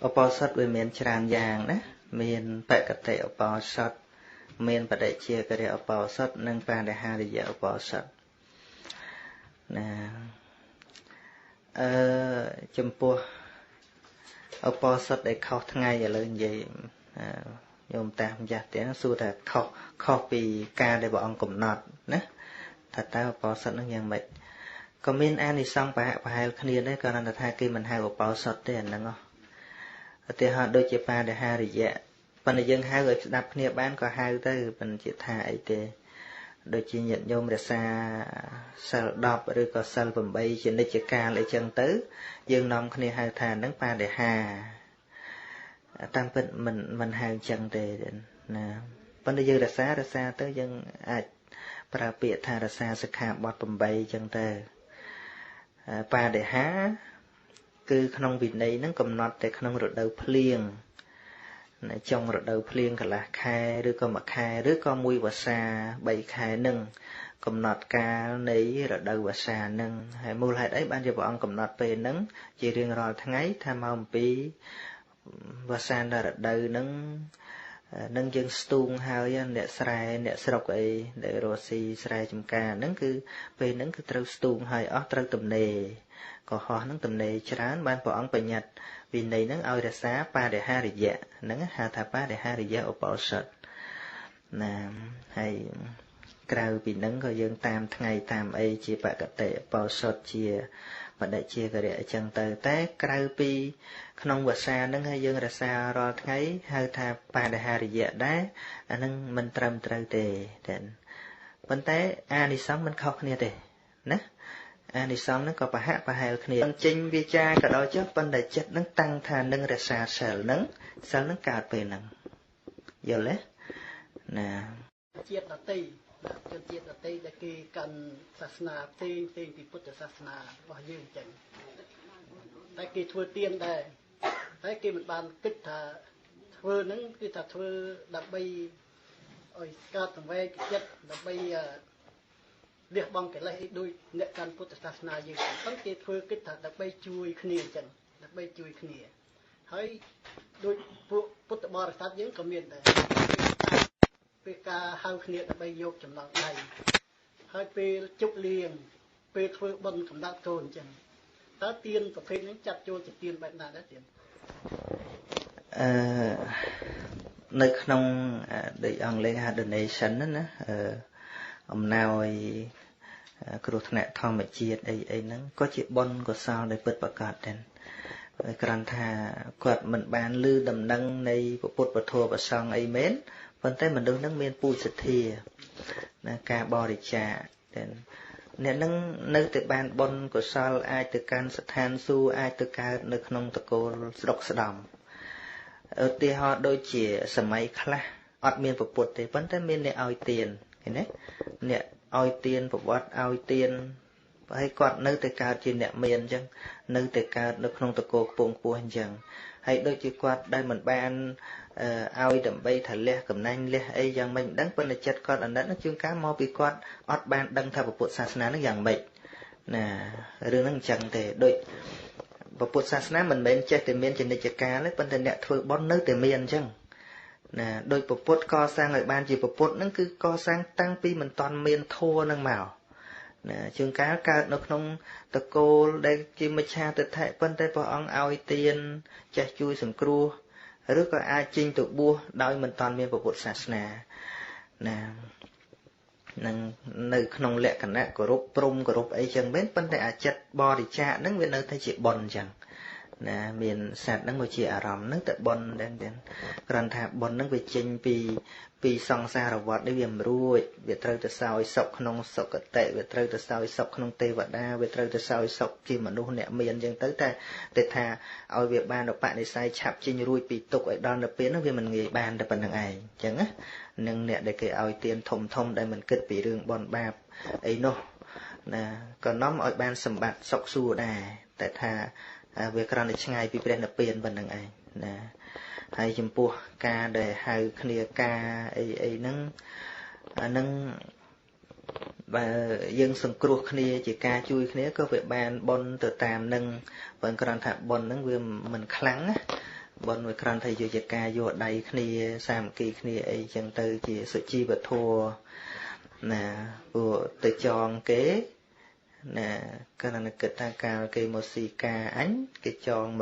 ឧបោសថវាមានច្រើនយ៉ាងណាមានបកតិឧបោសថមានបដិជាកិរិយាឧបោសថនិងបដិហារិយឧបោសថណាអឺចំពោះឧបោសថដែលខុសថ្ងៃឥឡូវនិយាយញោមតាម្ចាស់ទាំងសួរថាខុសពីការដែលព្រះអង្គកំណត់ណាថាតើឧបោសថនឹងយ៉ាងម៉េចក៏មានអានិសង្សប្រហាក់ប្រហែលគ្នាដែរគ្រាន់តែថាគេមិនហៅឧបោសថទេអាហ្នឹងឧទាហរណ៍ដូចជាបដិហារិយៈប៉ុន្តែយើងហៅឲ្យស្ដាប់គ្នាបានក៏ហៅទៅមិនជាថាអីទេដូចជាញាតិញោមរក្សាសិល10ឬក៏សិល8ជានិច្ចកាលអីចឹងទៅយើងនាំគ្នាហៅថាហ្នឹងបដិហាតាមពិតមិនហៅចឹងទេណាប៉ុន្តែយើងរក្សាទៅយើងអាចប្រើពាក្យថារក្សាសិក្ខាបទ8ចឹងទៅបដិហាគឺក្នុងវិន័យហ្នឹងកំណត់តែក្នុងរដូវភ្លៀងចុងរដូវភ្លៀងកន្លះខែឬក៏មួយខែឬក៏មួយវស្សា3ខែនឹងកំណត់កាលនៃរដូវវស្សានឹងហើយមូលហេតុអីបានជាព្រះអង្គកំណត់ពេលហ្នឹងជារៀងរាល់ថ្ងៃថាមកអំពីវស្សានរដូវហ្នឹងនឹងយើងស្ទូងហើយអ្នកស្រែអ្នកស្រុកអីដែលរស់ស៊ីស្រែចម្ការហ្នឹងគឺពេលហ្នឹងគឺត្រូវស្ទូងហើយអស់ត្រូវទំនេរកុហកហ្នឹងទំនេរច្រើនបានព្រះអង្គបញ្ញត្តិវិន័យហ្នឹងឲ្យរក្សាបដិហារិយៈហ្នឹងហៅថាបដិហារិយៈឧបោសថណាហើយក្រៅពីហ្នឹងក៏យើងតាមថ្ងៃតាមអីជាបកតិឧបោសថជាបដិជាកិរិយាអញ្ចឹងទៅតែក្រៅពីក្នុងវស្សាហ្នឹងហើយយើងរក្សារាល់ថ្ងៃហៅថាបដិហារិយៈដែរអាហ្នឹងមិនត្រឹមត្រូវទេតែប៉ុន្តែអានិសង្សមិនខុសគ្នាទេណាអានិសង្សហ្នឹងក៏ប្រហាក់ប្រហែលគ្នាចេញវាចាក៏ដោយចុះប៉ុន្តែចិត្តហ្នឹងតាំងថានឹងរក្សាសិលហ្នឹងសិលហ្នឹងកើតពេលហ្នឹងយល់ទេណាជាតិដតីជនជាតិដតីដែលគេកាន់សាសនាផ្សេងផ្សេងពីពុទ្ធសាសនារបស់យើងអញ្ចឹងតែគេធ្វើទានដែរតែគេមិនបានគិតថាធ្វើហ្នឹងគឺថាធ្វើដើម្បីឲ្យកើតសង្វេគចិត្តដើម្បីលះបង់កិលេសអីដូចអ្នកកាន់ពុទ្ធសាសនាយើងហ្នឹងគេធ្វើគិតថាដើម្បីជួយគ្នាអញ្ចឹងដើម្បីជួយគ្នាហើយដូចពួកពុទ្ធបរិស័ទយើងក៏មានដែរពេលការហៅគ្នាដើម្បីយកចំណងដៃហើយពេលជប់លៀងពេលធ្វើបុណ្យកំណត់កូនអញ្ចឹងតើទានប្រភេទហ្នឹងចាត់ចូលជាទានបែបណាដែរទានអឺនៅក្នុងដូចអង់គ្លេសហៅ donation ហ្នឹងណាអំណោយគ្រោះថ្នាក់ធម្មជាតិអីអីហ្នឹងក៏ជាបុណ្យកុសលដែលពិតប្រាកដដែរគ្រាន់ថាគាត់មិនបានឮដំណឹងនៃពុទ្ធពធប្រសង្ឃអីមែនប៉ុន្តែមនុស្សហ្នឹងមានពូជសទ្ធាណាការបរិច្ចាគតែអ្នកហ្នឹងនៅតែបានបុណ្យកុសលអាចទៅកាន់ស្ថានសួគ៌អាចទៅកើតនៅក្នុងតកូលស្ដុកស្ដំឧទាហរណ៍ដូចជាសម័យខ្លះអត់មានពុទ្ធទេប៉ុន្តែមានអ្នកឲ្យទានឃើញទេអ្នកឲ្យទានប្រវត្តិឲ្យទានហើយគាត់នៅតែកើតជាអ្នកមានអញ្ចឹងនៅតែកើតនៅក្នុងតកូលខ្ពង់ខ្ពស់អញ្ចឹងហើយដូចជាគាត់ដែលមិនបានឲ្យដើម្បីថាលះកំណាញ់លះអីយ៉ាងម៉េចមិនដឹងប៉ុន្តែចិត្តគាត់អាណិតនឹងជួនកាលមកពីគាត់អត់បានដឹងថាពុទ្ធសាសនានឹងយ៉ាងម៉េចណារឿងហ្នឹងអញ្ចឹងទេដូចពុទ្ធសាសនាមិនមែនចេះតែមានជានិច្ចកាលទេប៉ុន្តែអ្នកធ្វើបុណ្យនៅតែមានអញ្ចឹងណាដោយពុទ្ធកសាងឲ្យបានជាពុទ្ធហ្នឹងគឺកសាងតាំងពីមិនតាន់មានធម៌ហ្នឹងមកណាជួនកាលកើតនៅក្នុងតកូលដែលជាមិច្ឆាទិដ្ឋិប៉ុន្តែព្រះអង្គឲ្យទានចេះជួយសង្គ្រោះឬក៏អាចចេញទៅបួសដោយមិនតាន់មានពុទ្ធសាសនាណានឹងនៅក្នុងលក្ខណៈគោរពព្រំគោរពអីចឹងមែនប៉ុន្តែអាចិត្តបរិច្ចាគហ្នឹងវានៅតែជាបុណ្យអញ្ចឹងណាមានសត្វហ្នឹងមកជាអារម្មណ៍ហ្នឹងតែបុណ្យដែរគ្រាន់ថាបុណ្យហ្នឹងវាចេញពីសង្សារវដ្តនេះវាមិនរួចវាត្រូវទៅសោយសុខក្នុងសុគតិវាត្រូវទៅសោយសុខក្នុងទេវតាវាត្រូវទៅសោយសុខជាមនុស្សអ្នកមានអញ្ចឹងទៅតែថាឲ្យវាបានឧបនិស្ស័យឆាប់ចេញរួចពីទុក្ខឲ្យដល់នៅពេលហ្នឹងវាមិនងាយបានតែប៉ុណ្្នឹងឯងអញ្ចឹងណានឹងអ្នកដែលគេឲ្យទានធំធំដែលមិនគិតពីរឿងបុណ្យបាបអីនោះណាក៏នាំឲ្យបានសម្បត្តិសុខសួគ៌ដែរតែថាវាគ្រាន់តែឆ្ងាយពីព្រះនិព្វានប៉ុណ្្នឹងឯងណាហើយចំពោះការដែលហៅគ្នាការអីអីហ្នឹងអាហ្នឹង បើយើងសង្គ្រោះគ្នាជាការជួយគ្នាក៏វាបានបុណ្យទៅតាមនឹងបើគ្រាន់ថាបុណ្យហ្នឹងវាមិនខ្លាំងណាបុណ្យវាគ្រាន់តែជាការយកដៃគ្នាសាមគ្គីគ្នាអីចឹងទៅជាសុជីវធម៌ណាពួកទៅចងគេណាគ្រាន់តែគិតថាកាលគេមកស៊ីការអញគេចង100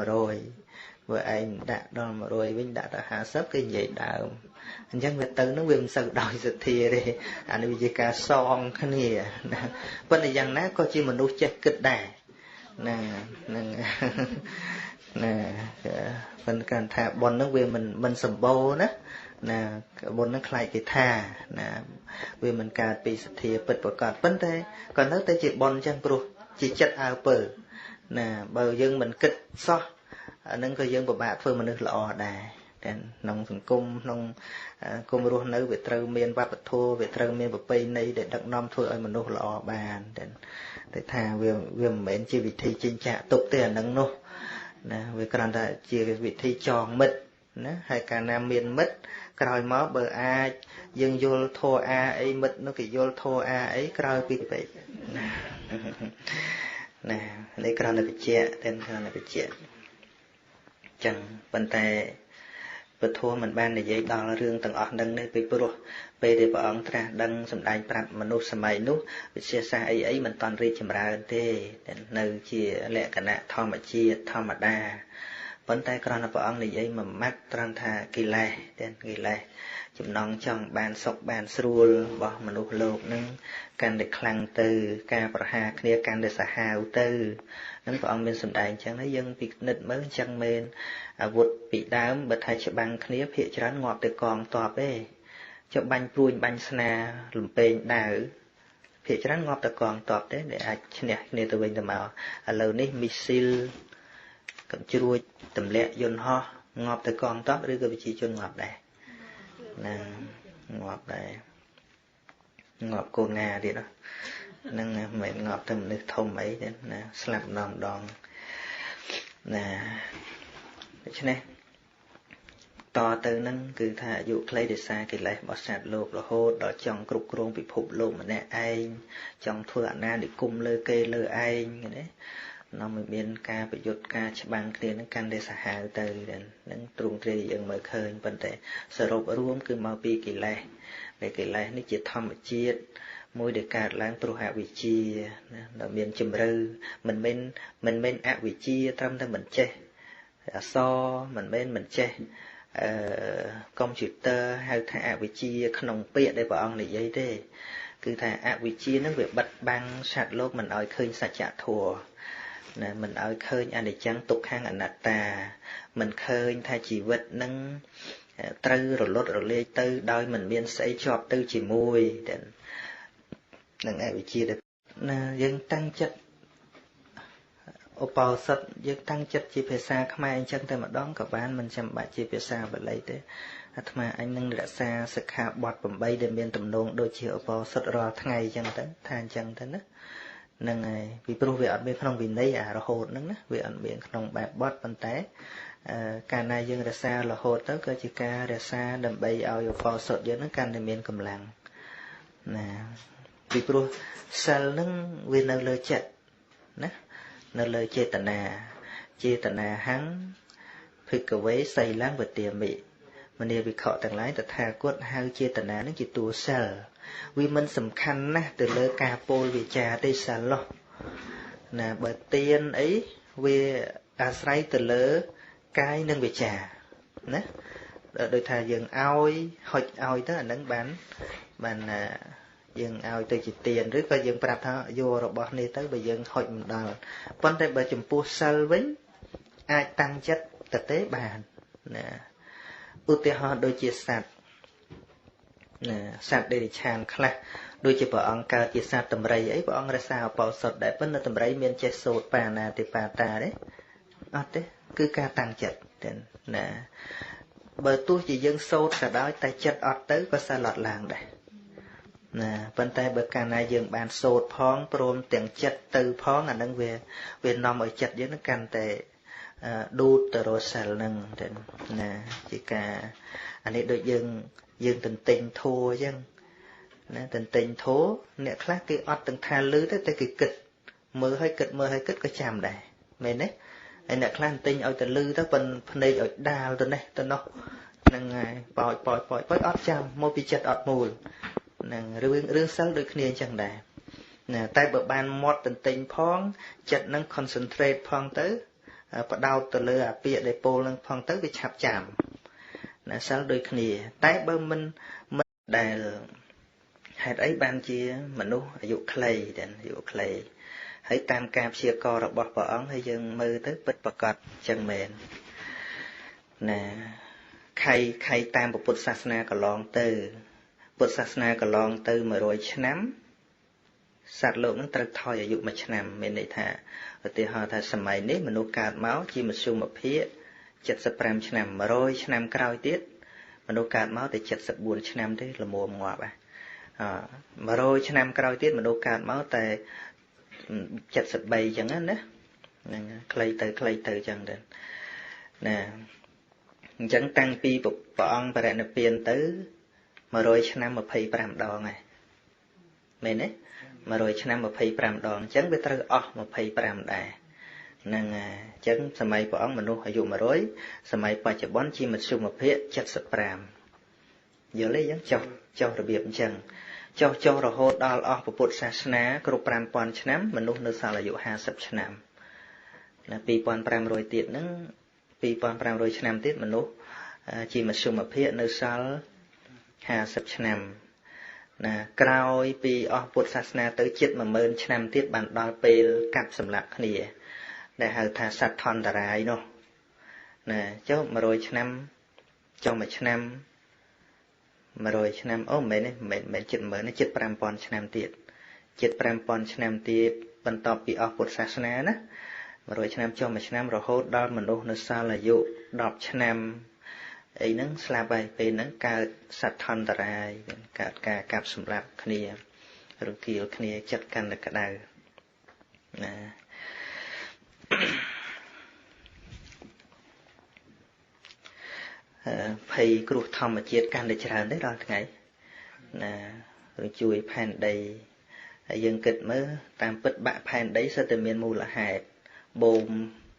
បើឯងដាក់ដល់100វិញដាក់ដល់50គេនិយាយដើមអញ្ចឹងវាទៅនឹងវាមិនសូវដោយសទ្ធាទេអានេះវាជាការសងគ្នាណាប៉ុន្តែយ៉ាងណាក៏ជាមនុស្សចេះគិតដែរណានឹងណាប៉ុន្តែគាត់ថាបុណ្យនឹងវាមិនសម្បូរណាណាបុណ្យនឹងខ្លាចគេថាណាវាមិនកើតពីសទ្ធាពិតប្រាកដប៉ុន្តែក៏នៅតែជាបុណ្យចឹងព្រោះជាចិត្តអើពើណាបើយើងមិនគិតសោះអានឹងក៏យើងពិបាកធ្វើមនុស្សល្អដែរតែក្នុងសង្គមក្នុងគុំរស់នៅវាត្រូវមានវប្បធម៌វាត្រូវមានប្រពៃណីដែលដឹកនាំធ្វើឲ្យមនុស្សល្អបានតែថាវាមិនមែនជាវិធីចិញ្ចាក់ទុកទេអានឹងនោះណាវាគ្រាន់តែជាវិធីចងមិត្តណាហើយកាលណាមានមិត្តក្រោយមកបើអាចយើងយល់ធម៌អាអីមិត្តនោះគេយល់ធម៌អាអីក្រោយពីពេកណាណានេះគ្រាន់តែបញ្ជាក់តែគ្រាន់តែបញ្ជាក់ចឹងប៉ុន្តែពធមិនបាននិយាយដល់រឿងទាំងអស់នឹងនេះពីព្រោះពេលដែលព្រះអង្គត្រាស់ដឹងសម្ដែងប្រាប់មនុស្សសម័យនោះវិទ្យាសាស្ត្រអីអីមិនតាន់រីកចម្រើនទេនៅជាលក្ខណៈធម្មជាតិធម្មតាប៉ុន្តែគ្រាន់តែព្រះអង្គនិយាយមួយម៉ាត់ត្រង់ថាកិលេសទាំងកិលេសចំណងចង់បានសុខបានស្រួលរបស់មនុស្សលោកនឹងកាន់តែខ្លាំងទៅការប្រហារគ្នាកាន់តែសាហាវទៅនឹងព្រះអង្គមានសម្ដែងអញ្ចឹងហើយយើងពិនិត្យមើលអញ្ចឹងមែនអាវុធពីដើមបើថាច្បាំងគ្នាភាកច្រើនងាប់ទៅកងតបទេចុះបាញ់ព្រួញបាញ់ស្នាលំពេងដាវភាកច្រើនងាប់ទៅកងតបទេដែលអាចឈ្នះគ្នាទៅវិញទៅមកឥឡូវនេះមីស៊ីលកំជ្រួចទម្លាក់យន្តហោះងាប់ទៅកងតបឬក៏ប្រជាជនងាប់ដែរណាងាប់ដែរងាប់កូនងាទៀតហ្នឹងមិនមែនងាប់ទៅមនុស្សធំអីទេណាស្លាប់ម្ដងម្ដងណាដូច្នេះតទៅនឹងគឺថាអាយុខ្លីដោយសារកិលេសរបស់សត្វលោករហូតដល់ចង់គ្រប់គ្រងពិភពលោកម្នាក់ឯងចង់ធ្វើអាណានិគមលើគេលើឯងណានាំឲ្យមានការប្រយុទ្ធការច្បាំងគ្នានឹងកាន់តែសាហាវទៅនឹងទ្រង់ទ្រាយយើងមើលឃើញប៉ុន្តែសរុបរួមគឺមកពីកិលេសដែលកិលេសនេះជាធម្មជាតិមួយដែលកើតឡើងព្រោះអវិជ្ជាណាដែលមានជំរឿមិនមែនអវិជ្ជាត្រឹមតែមិនចេះអក្សរមិនមែនមិនចេះកុំព្យូទ័រហៅថាអវិជ្ជាក្នុងពាក្យដែលព្រះអង្គនិយាយទេគឺថាអវិជ្ជានឹងវាបិទបាំងសត្វលោកមិនឲ្យឃើញសច្ចធម៌ណាមិនឲ្យឃើញអនិច្ចំទុក្ខំអនត្តាមិនឃើញថាជីវិតនឹងត្រូវរលត់រលាយទៅដោយមិនមានស្អីជាប់ទៅជាមួយនឹងអវិជ្ជាណាយើងតាំងចិត្តឧបោសថយើងតាំងចិត្តជាភាសាខ្មែរអញ្ចឹងតែម្ដងក៏បានមិនចាំបាច់ជាភាសាបាលីទេអាត្មាអញនឹងរក្សាសិក្ខាបទ8ដែលមានទំនងដូចជាឧបោសថរាល់ថ្ងៃអញ្ចឹងទៅថាអញ្ចឹងទៅណាហ្នឹងហើយពីព្រោះវាអត់មានក្នុងវិន័យអារហូតហ្នឹងណាវាអត់មានក្នុងបែបបទប៉ុន្តែកាលណាយើងរក្សារហូតទៅក៏ជាការរក្សាដើម្បីឲ្យឧបោសថយើងហ្នឹងកាន់តែមានកម្លាំងណាពីព្រោះសិលហ្នឹងវានៅលើចិត្តណានៅលើចេតនាចេតនាហੰភិក្ខវេសីលੰវទាមិមនាវិខទាំងឡាយតថាគតហៅចេតនានឹងជាតួសិលវាមិនសំខាន់ណាស់ទៅលើការពោលវាចាទេសិលនោះណាបើទានអីវាអាស្រ័យទៅលើកាយនិងវាចាណាដូចថាយើងឲ្យហុចឲ្យទៅអានឹងបានយើងឲ្យទៅជាទានឬក៏យើងប្រាប់ថាយករបស់នេះទៅបើយើងហុចមិនដល់ប៉ុន្តែបើចំពោះសិលវិញអាចតាំងចិត្តទៅទេបានណាឧទាហរណ៍ដូចជាសត្វណាសត្វដេរិឆានខ្លះដូចជាព្រះអង្គកើតជាសត្វតម្រៃអីព្រះអង្គរក្សាឧបោសថដែរប៉ុន្តែតម្រៃមានចេះសូត្របាណាតិបាតាទេអត់ទេគឺការតាំងចិត្តទេណាបើទោះជាយើងសូត្រក៏ដោយតែចិត្តអត់ទៅក៏សិលអត់ឡើងដែរណាប៉ុន្តែបើកាលណាយើងបានសូត្រផងព្រមទាំងចិត្តទៅផងអានឹងវានាំឲ្យចិត្តយើងនឹងកាន់តែឌូតទៅរកសិលនឹងទេណាជាការអានេះដូចយើងទន្ទិញធัวអញ្ចឹង ណាទន្ទិញធោអ្នកខ្លះគេអត់ទាំងថាលឺទេតែគេគិតមើលឲ្យគិតមើលឲ្យគិតក៏ចាំដែរមែនទេហើយអ្នកខ្លះទន្ទិញឲ្យទៅលឺទៅប៉ុនភ្នែកឲ្យដាលទៅនេះទៅនោះហ្នឹងហើយបោចបោចបោចបោចអត់ចាំមកពីចិត្តអត់មូលហ្នឹងរឿងសិលដូចគ្នាអញ្ចឹងដែរណាតែបើបានមាត់ទន្ទិញផងចិត្តនឹង concentrate ផងទៅបដោតទៅលើអាពាក្យដែលពោលនឹងផងទៅវាឆាប់ចាំណាសិលដូចគ្នាតែបើមិនដែលហេតុអីបានជាមនុស្សអាយុខ្លីដែរអាយុខ្លីហើយតាមការព្យាករណ៍របស់ព្រះអង្គហើយយើងមើលទៅពិតប្រាកដចឹងមែនណាខៃតាមពុទ្ធសាសនាកន្លងទៅពុទ្ធសាសនាកន្លងទៅ100ឆ្នាំសត្វលោកនឹងត្រូវថយអាយុ1ឆ្នាំមានន័យថាឧទាហរណ៍ថាសម័យនេះមនុស្សកើតមកជាមធ្យមភាគ75ឆ្នាំ100ឆ្នាំក្រោយទៀតមនុស្សកើតមកតែ74ឆ្នាំទេល្មមងាប់ហ៎100ឆ្នាំក្រោយទៀតមនុស្សកើតមកតែ73អញ្ចឹងណាហ្នឹងខ្លីទៅខ្លីទៅអញ្ចឹងទៅណាអញ្ចឹងតាំងពីព្រះអង្គបរិនិព្វានទៅ100ឆ្នាំ25ដងហើយមែនទេ100ឆ្នាំ25ដងអញ្ចឹងវាត្រូវអស់25ដែរហ្នឹងអញ្ចឹងសម័យព្រះអង្គមនុស្សអាយុ100សម័យបច្ចុប្បន្នជាមធ្យមភាគ75យល់ទេអញ្ចឹងចុះរបៀបអញ្ចឹងចុះរហូតដល់អស់ពុទ្ធសាសនាគ្រប់5000ឆ្នាំមនុស្សនៅសល់អាយុ50ឆ្នាំណា2500ទៀតហ្នឹង2500ឆ្នាំទៀតមនុស្សជាមធ្យមភាគនៅសល់50ឆ្នាំណាក្រោយពីអស់ពុទ្ធសាសនាទៅជិត10000ឆ្នាំទៀតបានដល់ពេលកាប់សម្លាប់គ្នាដែលហៅថាសត្វថន្តរាយនោះណាចុះ100ឆ្នាំចុះ1ឆ្នាំ100ឆ្នាំអូមិនមែនទេមិនមែនជិត10000ទេជិត5000ឆ្នាំទៀតជិត5000ឆ្នាំទៀតបន្ទាប់ពីអស់ពុទ្ធសាសនាណា100ឆ្នាំចុះ1ឆ្នាំរហូតដល់មនុស្សនៅសល់អាយុ10ឆ្នាំអីហ្នឹងស្លាប់ហើយពេលហ្នឹងកើតសត្វថន្តរាយកើតការកាប់សម្លាប់គ្នារង្គាលគ្នាចិត្តកាន់តែក្តៅណាភ័យគ្រោះធម្មជាតិកាន់តែច្រើនទេរាល់ថ្ងៃណារជួយផែនដីហើយយើងគិតមើលតាមពិតបាក់ផែនដីសុទ្ធតែមានមូលហេតុបូម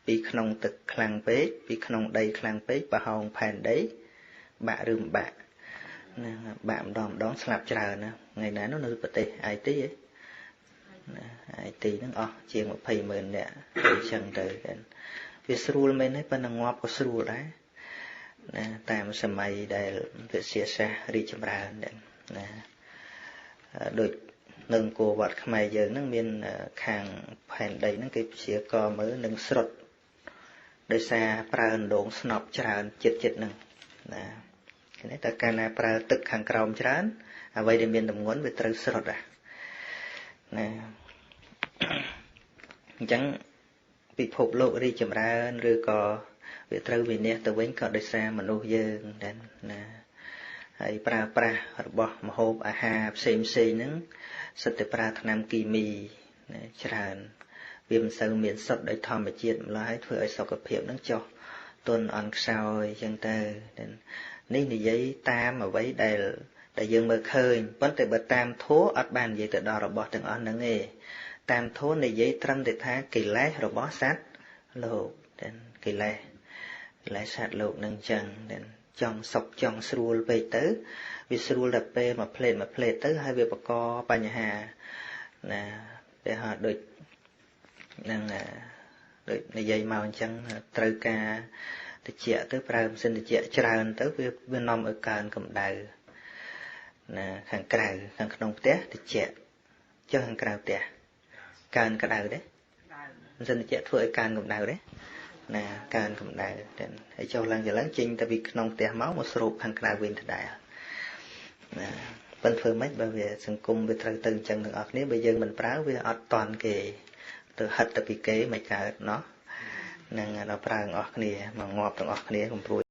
ពីក្នុងទឹកខ្លាំងពេកពីក្នុងដីខ្លាំងពេកប្រហោងផែនដីបាក់ឬមិនបាក់ណាបាក់ម្ដងម្ដងស្លាប់ច្រើនណាថ្ងៃណានោះនៅប្រទេស IT ហ៎ណា IT ហ្នឹងអស់ជាង200,000នាក់អញ្ចឹងទៅវាស្រួលមែនទេប៉ុន្តែងាប់ក៏ស្រួលដែរណាតាមសម័យដែលវិទ្យាសាស្ត្ររីកចម្រើនណាដូចនៅអង្គរវត្តខ្មែរយើងហ្នឹងមានខាងផែនដីហ្នឹងគេព្យាករណ៍មើលនឹងស្រុតដោយសារប្រើអណ្ដូងស្នប់ច្រើនចិត្តហ្នឹងណាគេតែកាលណាប្រើទឹកខាងក្រោមច្រើនអ្វីដែលមានទម្ងន់វាត្រូវស្រុតណាអញ្ចឹងពិភពលោករីកចម្រើនឬក៏វាត្រូវវិនាសទៅវិញក៏ដោយសារមនុស្សយើងដែរណាហើយប្រើប្រាស់របស់ម្ហូបអាហារផ្សេងផ្សេងហ្នឹងសុទ្ធតែប្រើថ្នាំគីមីណាច្រើនវាមិនសូវមានសុទ្ធដោយធម្មជាតិម្ល៉េះហើយធ្វើឲ្យសុខភាពហ្នឹងចុះទន់អន់ខ្សោយអញ្ចឹងទៅនេះនិយាយតាមអ្វីដែលយើងមើលឃើញប៉ុន្តែបើតាមធម៌អត់បាននិយាយទៅដល់របស់ទាំងអស់ហ្នឹងទេតាមធម៌និយាយត្រឹមតែថាកិលេសរបស់សត្វលោកកិលេសសត្វលោកនឹងអញ្ចឹងចង់សុខចង់ស្រួលពេកទៅវាស្រួលតែពេលមួយផ្លេតមួយផ្លេតទៅហើយវាបង្កបញ្ហាណាតែហៅដូចនឹងដូចនិយាយមកអញ្ចឹងត្រូវការតិចទៅប្រើម៉ាស៊ីនតិចច្រើនទៅវានាំឲ្យកើនកម្ដៅណាខាងក្រៅខាងក្នុងផ្ទះតិចចុះខាងក្រៅផ្ទះកើនក្ដៅទេម៉ាស៊ីនតិចធ្វើឲ្យកើនកម្ដៅទេណាកើនកម្ដៅហើយចុះឡើងចេញទៅពីក្នុងផ្ទះមកស្រូបខាងក្រៅវិញដដែលណាប៉ុន្តែធ្វើម៉េចបើវាសង្គមវាត្រូវទៅអញ្ចឹងទាំងអស់គ្នាបើយើងមិនប្រើវាអត់តន់គេទៅហិតទៅពីគេមិនកើតណោះនឹងដល់ប្រើទាំងអស់គ្នាមកងាប់ទាំងអស់គ្នាកុំព្រួយ